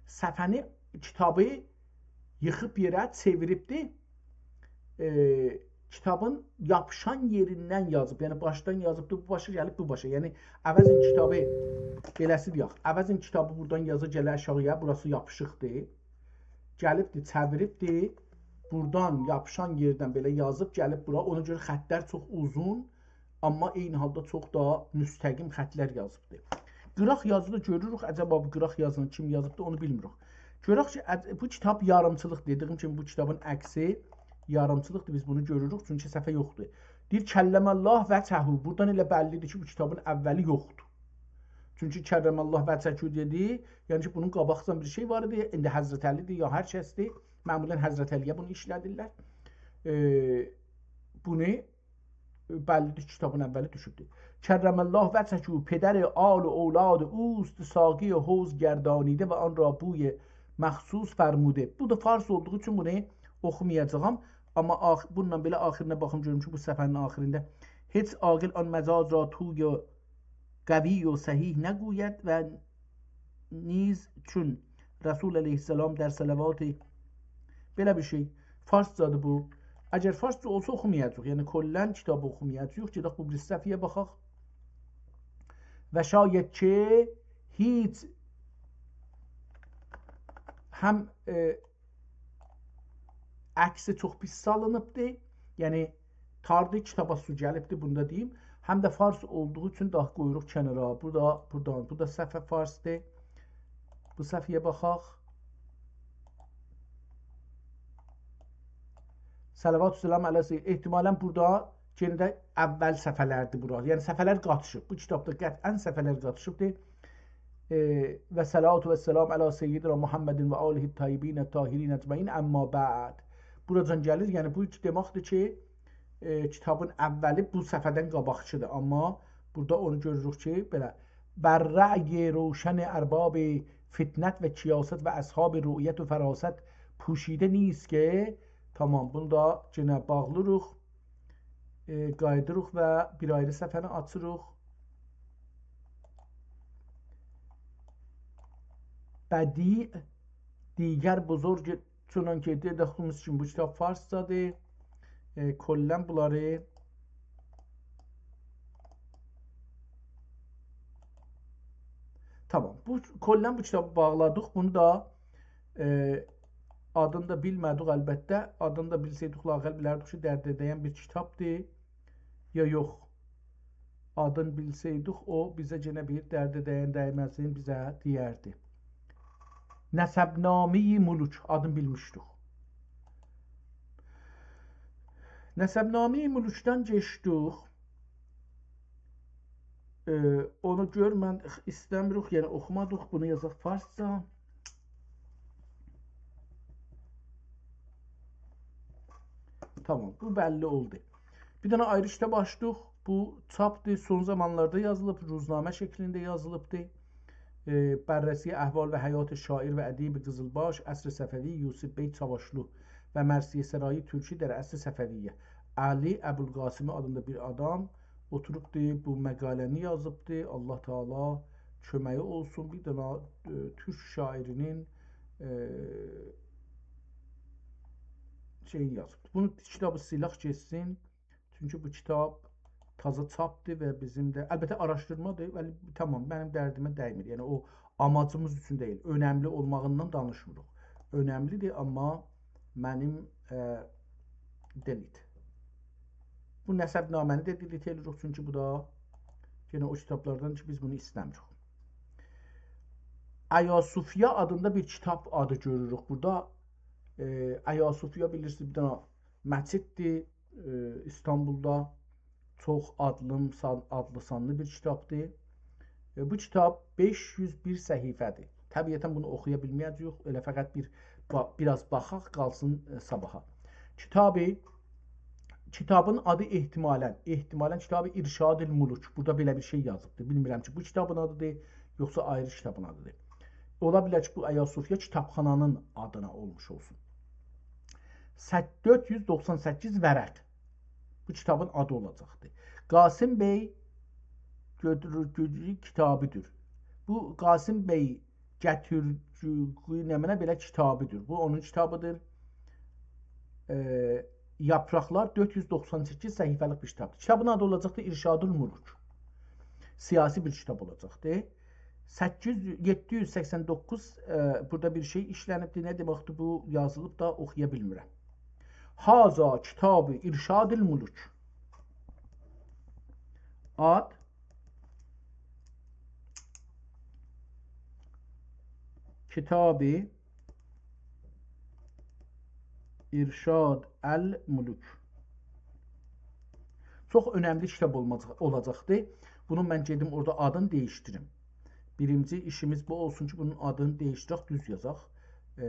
صفحه‌نی، کیتابی ییخیب یئره چئویریبدی. ائ، کیتابین یاپیشان یئریندن یازیب، یعنی باشدان یازیبدی، بو باشا گلیب بو باشا. یعنی عوضین کیتابی، بئله‌سی دئیک، عوضین کیتابی بورادان یازا گله آشاغی‌یا، بوراسی یاپیشیقدیر. گلیبدی، چئویریبدی. بورادان یاپیشان یئردن بئله یازیب گلیب بورا. اونا گؤره خطلر چوخ اوزون، آمما عینی حالدا چوخ دا مستقیم خطلر یازیبدی. قیراق یازی دا گؤروروک. عجبا بو قیراق یازینی کیم یازیبدی، اونو بیلمیریک. گؤرک کی، عج-، بو کیتاب یاریمچیلیق، دئدیییم کیمی، بو کیتابین عکسی یاریمچیلیقدیر. بیز بونو گؤروروک، چونکی صفحه یوخدور. دئییر، «کلم الله وجهه». بورادان ائله بللی‌دیر کی، بو کیتابین اوّلی یوخدور. چونکی «کرم الله وجهه» دئدی، یعنی کی، بونون قاباقجادان بیر شئی وار ایدی، ایندی حضرت علی‌دیر یا هر کسدیر. معمولاً حضرت علی‌یه بونو ایشلدیرلر. ائ، بونو، ائ، بللی‌دیر، کیتابین اوّلی دوشوبدور. «کرم الله وجهه پدر آل و اولاد اوست، ساقی حوض گردانیده و آن را بوی مخصوص فرموده.» بو دا فارس اولدوغو اوچون بونو اوخومایاجاغام. آمما آخ-، بونونلا بئله آخیرینه باخیم گؤروم کی، بو صفحه‌نین آخیرینده: «هیچ عاقل آن مزاج را توی قوی و صحیح نگوید و نیز چون رسول علیه‌السلام در صلوات»، بئله بیر شئی. فارسجادیر بو. اگر فارسجا اولسا اوخومایاجاغیق. یعنی کلاً کیتابی اوخومایاجاغیق. گئدک بو بیریسی صفحه‌یه باخاق. «و شاید که هیچ»، هم، ائ، عکسی چوخ پیس سالینیبدی. یعنی تاردی، کیتابا سو گلیبدی، بونو دا دئییم. هم ده فارس اولدوغو اوچون داها قویوروق کنارا. بو دا، بورادان، بو دا صفحه فارسدیر. بو صفحه‌یه باخاق. صلوات و سلام علی سید. احتمالاً بورادا یئنه ده اوّل صفحه‌لردیر بورا. یعنی صفحه‌لر قاتیشیب. بو کیتابدا قطعاً صفحه‌لر قاتیشیبدیر. ائ، «و صلوات و سلام علی سیدنا محمد و آله الطیبین الطاهرین اجمعین، اما بعد.» بوراجان گلیر، یعنی بو دئمکدیر کی، ائ، کیتابین اوّلی بو صفحه‌دن قاباقکیدیر. آمما بورادا اونو گؤروروک کی، بئله: «بر رأی روشن ارباب فطنت و کیاست و اصحاب رؤیت و فراست پوشیده نیست که»، تامام، بونو دا یئنه باغلیریق. ائ، قاییدیریق و بیر آیری صفحه‌نی آچیریق. «بدیع دیگر بزرگ»، چونکی دئدیییمیز کیمی بو کیتاب فارسجادیر. ائ، کلاً بونلاری، تامام، بو، کلاً بو کیتابی باغلادیق. بونو دا، ائ، آدینی دا بیلمه‌دیک، البته. آدینی دا بیلسه‌یدیک، لااقل بیلردیک کی، درده دَین بیر کیتابدیر، یا یوخ. آدینی بیلسه‌یدیک، او بیزه یئنه بیر درده دَین دَیمه‌زین بیزه دئیردی. نسب‌نامهٔ ملوک، آدینی بیلمیشدیک. نسب‌نامهٔ ملوکدن کئچدیک. ائ، اونو گؤرمه‌دیک، ایسته‌میریک، یعنی اوخومادیق. بونو یازاق فارسجا. تامام، بو بللی اولدو. بیر دنه آیری کیتاب آچدیق. بو چاپدیر، سون زامانلاردا یازیلیب، روزنامه شکلینده یازیلیبدیر. ائ، بررسی احوال و حیات شاعر و ادیب قزلباش، عصر صفوی، یوسف بی چاواشلو و مرثیه‌سرایی ترکی در عصر صفویه. علی ابوالقاسمی آدیندا بیر آدام اوتوروبدو، بو مقاله‌نی یازیبدی. الله تعالی کؤمگی اولسون. بیر دنه، ائ، تورک شاعرینین، ائ، شئیینی یازیبدی. بونو کیتابی سیلک گئتسین. چونکی بو کیتاب تازا چاپدیر و بیزیم ده، البته، آراشدیرمادیر، ولی تامام، منیم دردیمه دَیمیر. یعنی، او آماجیمیز اوچون دئییل. اؤنملی اولماغیندان دانیشمیریق. اؤنملیدیر، آمما منیم، ائ، delete. بو نسب‌نامه‌نی ده delete ائدیریک، چونکی بو دا یئنه او کیتابلاردان کی، بیز بونو ایسته‌میریک. آیاسوفیا آدیندا بیر کیتاب آدی گؤروروک بورادا. ائ، آیاسوفیا، بیلیرسینیز، بیر دنه مسجددیر، ائ، ایستانبولدا. چوخ آدلی سان-، آدلی سانلی بیر کیتابدیر. ائ، بو کیتاب بئش یوز بیر صفحه‌دیر. طبیعتاً بونو اوخویا بیلمه‌یه‌جه‌ییک. ائله فقط بیر با-، بیر آز باخاق، قالسین، ائ، صاباحا. کیتابی، کیتابین آدی احتمالاً، احتمالاً کیتابی ارشاد الملوک. بورادا بئله بیر شئی یازیبدیر. بیلمیرم کی، بو کیتابین آدیدیر، یوخسا آیری کیتابین آدیدیر. اولا بیلر کی، بو آیاسوفیا کیتابخانانین آدینا اولموش اولسون. سه-، دؤرد یوز دوخسان سککیز ورق. بو کیتابین آدی اولاجاقدیر. قاسم بی گؤتورور، گؤتورور کیتابی‌دیر. بو قاسم بی گتیردیگی نمنه بئله کیتابی‌دیر. بو اونون کیتابی‌دیر. ائ، یاپراقلار، دؤرد یوز دوخسان سککیز صفحه‌لیک بیر کیتابدیر. کیتابین آدی اولاجاقدیر ارشاد الملوک. سیاسی بیر کیتاب اولاجاقدیر. سککیز یوز، یئددی یوز سکسن دوققوز، ائ، بورادا بیر شئی ایشله‌نیبدیر. نه دئمکدیر بو؟ یازیلیب دا اوخویا بیلمیرم. هذا کتاب ارشاد الملوک. آد کتاب ارشاد الملوک. چوخ اؤنملی کیتاب اولماجاق، اولاجاقدی. بونو من گئدیم اورادا آدینی دییشدیریم. بیرینجی ایشیمیز بو اولسون کی، بونون آدینی دییشدیرک، دوز یازاق. ائ،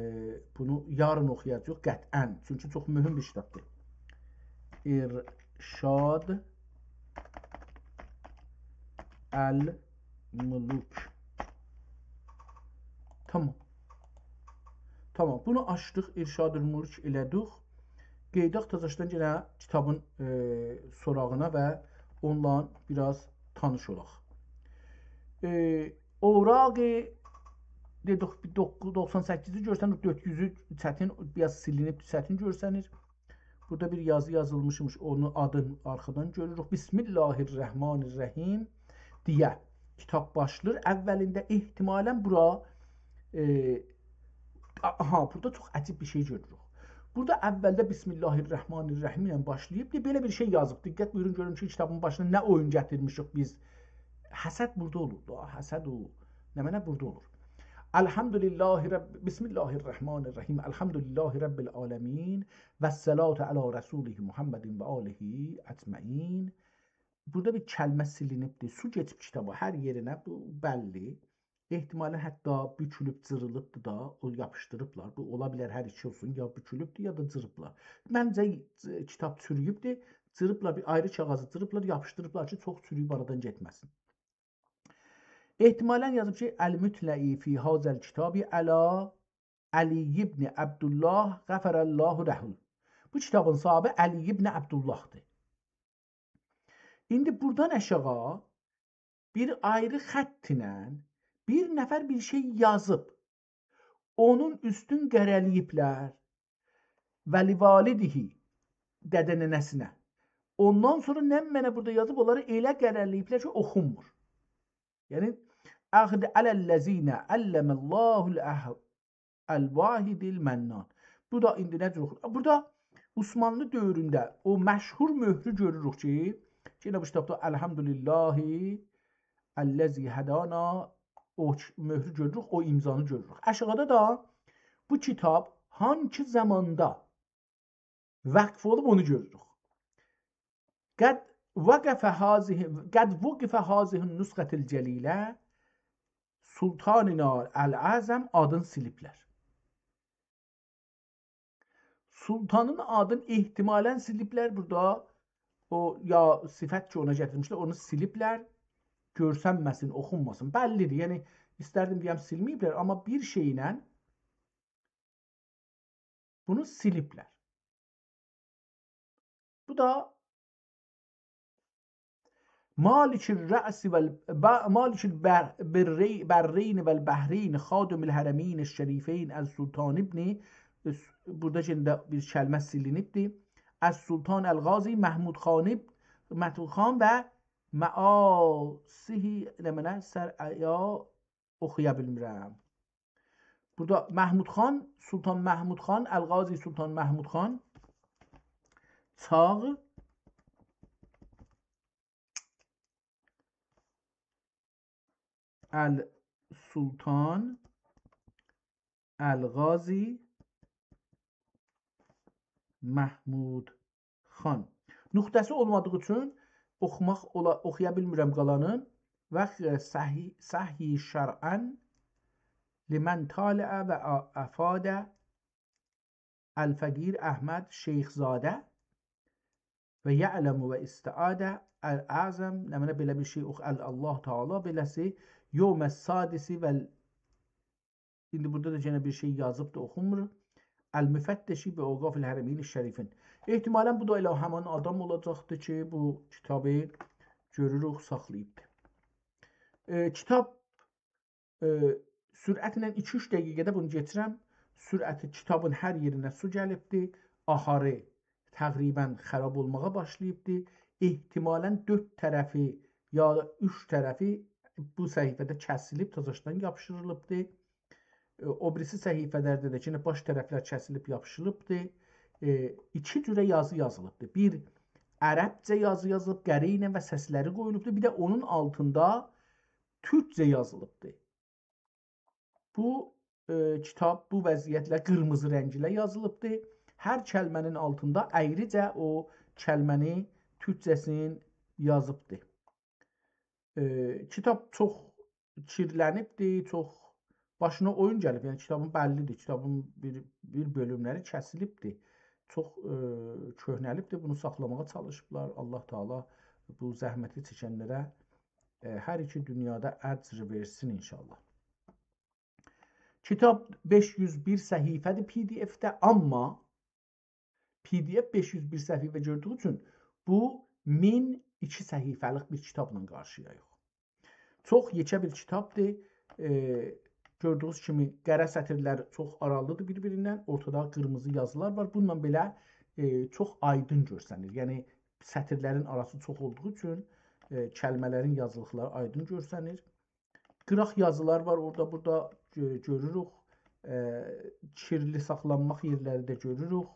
بونو یارین اوخویاجاغیق قطعاً. چونکی چوخ مهم بیر کیتابدیر. ارشاد الملوک. تامام. تامام. بونو آچدیق، ارشاد الملوک ائله‌دیک. قئییداق تازاشدان یئنه کیتابین، ائ، سوراغینا و اونونلا بیر آز تانیش اولاق. ائ، اوراق، دئدیک، بیر دوققوز، دوخسان سککیزی گؤرسن، او دؤرد یوزو چتین، بیر آز سیلینیب، چتین گؤرسنیر. بورادا بیر یازی یازیلمیشمیش، اونون آدینی آرخادان گؤروروک. بسم الله الرحمن الرحیم دئیه کیتاب باشلاییر. اولینده احتمالاً بورا، ائ، آها، بورادا چوخ عجیب بیر شئی گؤروروک. بورادا اولده بسم الله الرحمن الرحیم ایله باشلاییب، بیر بئله بیر شئی یازیب. دقت بویورون، گؤرون کی، کیتابین باشینا نه اویون گتیرمیشیک بیز. حسد بورادا اولور دا، حسد او. نمنه بورادا اولور؟ الحمدلله رب، بسم الله الرحمن الرحیم. الحمدلله رب العالمین. و الصلاة علی رسوله محمد و آله اجمعین. بورادا بیر کلمه سیلینیبدیر. سو کئچیب کیتابا، هر یئرینه، بو بللی. احتمالاً حتی بوکولوب، جیریلیبدیر دا، او یاپیشدیریبلار. بو اولا بیلر هر ایکی اولسون، یا بوکولوبدور، یا دا جیریبلار. منجه، ج-، کیتاب چورویوبدور، جیریبلار، بیر آیری کاغاذی جیریبلار، یاپیشدیریبلار کی، چوخ چورویوب آرادان گئتمه‌سین. احتمالاً یازیب کی، المطلع فی هذا الکتاب علی علی ابن عبدالله غفر الله له. بو کیتابین صاحیبی علی ابن عبدالله‌دیر. ایندی بورادان آشاغی بیر آیری خط ایله بیر نفر بیر شئی یازیب، اونون اوستون قره‌له‌ییبلر. ولوالده، دده ننه‌سینه. اوندان سونرا نمنه بورادا یازیب، اونلاری ائله قره‌له‌ییبلر کی، اوخونمور. یعنی، عهد علی الذین علم الله الأه-، الواحد المنان. بو دا ایندی نه جور اوخونور؟ بورادا عثمانلی دؤورونده او مشهور مؤهرو گؤروروک کی، یئنه بو کیتابدا «الحمد لله الذی هدانا»، او ک-، مؤهرو گؤروروک، او امضانی گؤروروک. آشاغیدا دا بو کیتاب هانسی زاماندا وقف اولوب، اونو گؤروروک. «قد وقف هذه، قد وقف هذه النسخة الجلیلة سلطاننا الاعظم»، آدینی سیلیبلر. سلطانین آدینی احتمالاً سیلیبلر بورادا. او یا صفت کی، اونا گتیرمیشلر، اونو سیلیبلر. گؤرسنمه‌سین، اوخونماسین. بللی‌دیر. یعنی، ایستردیم دئیم سیلمه‌ییبلر، آمما بیر شئیله بونو سیلیبلر. بو دا مالک الرأس و ال-، با-، مالک البر-، برّی-، برّین و البحرین، خادم الحرمین الشریفین، السلطان ابن، بورادا یئنه ده بیر کلمه سیلینیبدیر. السلطان الغازی محمود خان اب-، محمود خان و معاصیه، نمنه، سرعیا اوخویا بیلمیرم. بورادا محمود خان، سلطان محمود خان، الغازی سلطان محمود خان، چاغ السلطان الغازی محمود خان. نقطه‌سی اولمادیغی اوچون اوخوماق اولا-، اوخویا بیلمیرم قالانین. «و صحیح، صحیح شرعاً لمن طالع و ا-، افاد الفقیر احمد شیخ‌زاده و یعلم و استعاد الاعظم»، نمنه بئله بیر شئی اوخ-، ال-، الله تعالی بئله‌سی، «یوم السادس و ال-»، ایندی بورادا دا یئنه بیر شئی یازیبدی، اوخونمور. «المفتش باوقاف الحرمین الشریفین». احتمالاً بو دا ائله همان آدام اولاجاقدی کی، بو کیتابی گؤروروک، ساخلاییبدی. ائ، کیتاب، ائ، سرعتله ایکی-اوچ دقیقه‌ده بونو گئچیرم. سرعتی، کیتابین هر یئرینه سو گلیبدی. آخاری تقریباً خراب اولماغا باشلاییبدی. احتمالاً دؤرد طرفی یا اوچ طرفی بو صفحه‌ده کسیلیب، تازاشدان یاپیشدیریلیبدی. ائ، او بیریسی صفحه‌لرده ده یئنه باش طرفلر کسیلیب یاپیشیلیبدی. ائ، ایکی جوره یازی یازیلیبدی. بیر عربجه یازی یازیلیب، قرینه و سسلری قویولوبدو. بیر ده اونون آلتیندا تورکجه یازیلیبدی. بو، ائ، کیتاب بو وضعیتله، قیرمیزی رنگ ایله یازیلیبدی. هر کلمه‌نین آلتیندا آیریجا او کلمه‌نی تورکجه‌سینی یازیبدی. ائ، کیتاب چوخ کیرلنیبدی، چوخ باشینا اویون گلیب. یعنی، کیتابین بللی‌دیر، کیتابین بیر، بیر بؤلوملری کسیلیبدی. چوخ، ائ، کؤهنه‌لیبدی. بونو ساخلاماغا چالیشیبلار. الله تعالی بو زحمتی چکنلره، ائ، هر ایکی دونیادا اجر وئرسین ان‌شاءالله. کیتاب بئش یوز بیر صفحه‌دیر پی دی اف‌ده، آمما پی دی اف بئش یوز بیر صفحه گؤردویو اوچون بو مین ایکی صفحه‌لیک بیر کیتابلا قارشی‌یاییق. چوخ یئکه بیر کیتابدیر. ائ، گؤردویونوز کیمی قره سطیرلر چوخ آرالی‌دیر بیر-بیریندن، اورتادا قیرمیزی یازیلار وار. بونونلا بئله، ائ، چوخ آیدین گؤرسنیر. یعنی، سطیرلرین آراسی چوخ اولدوغو اوچون، ائ، کلمه‌لرین یازیلیقلاری آیدین گؤرسنیر. قیراق یازیلار وار اورادا، بورادا گؤ-، گؤروروک. ائ، کیرلی ساخلانماق یئرلری ده گؤروروک.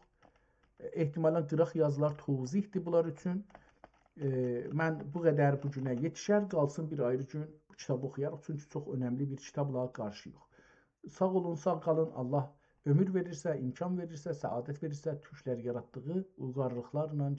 احتمالاً قیراق یازیلار توضیحدیر بونلار اوچون. ائ، من بو قدر بو گونه یئتیشر، قالسین بیر آیری گون بو کیتابی اوخویاریق، چونکی چوخ اؤنملی بیر کیتابلا قارشی‌ییق. ساغ اولون، ساغ قالین. الله عؤمور وئریرسه، امکان وئریرسه، سعادت وئریرسه، تورکلر یاراتدیغی اویغارلیقلارلا گلن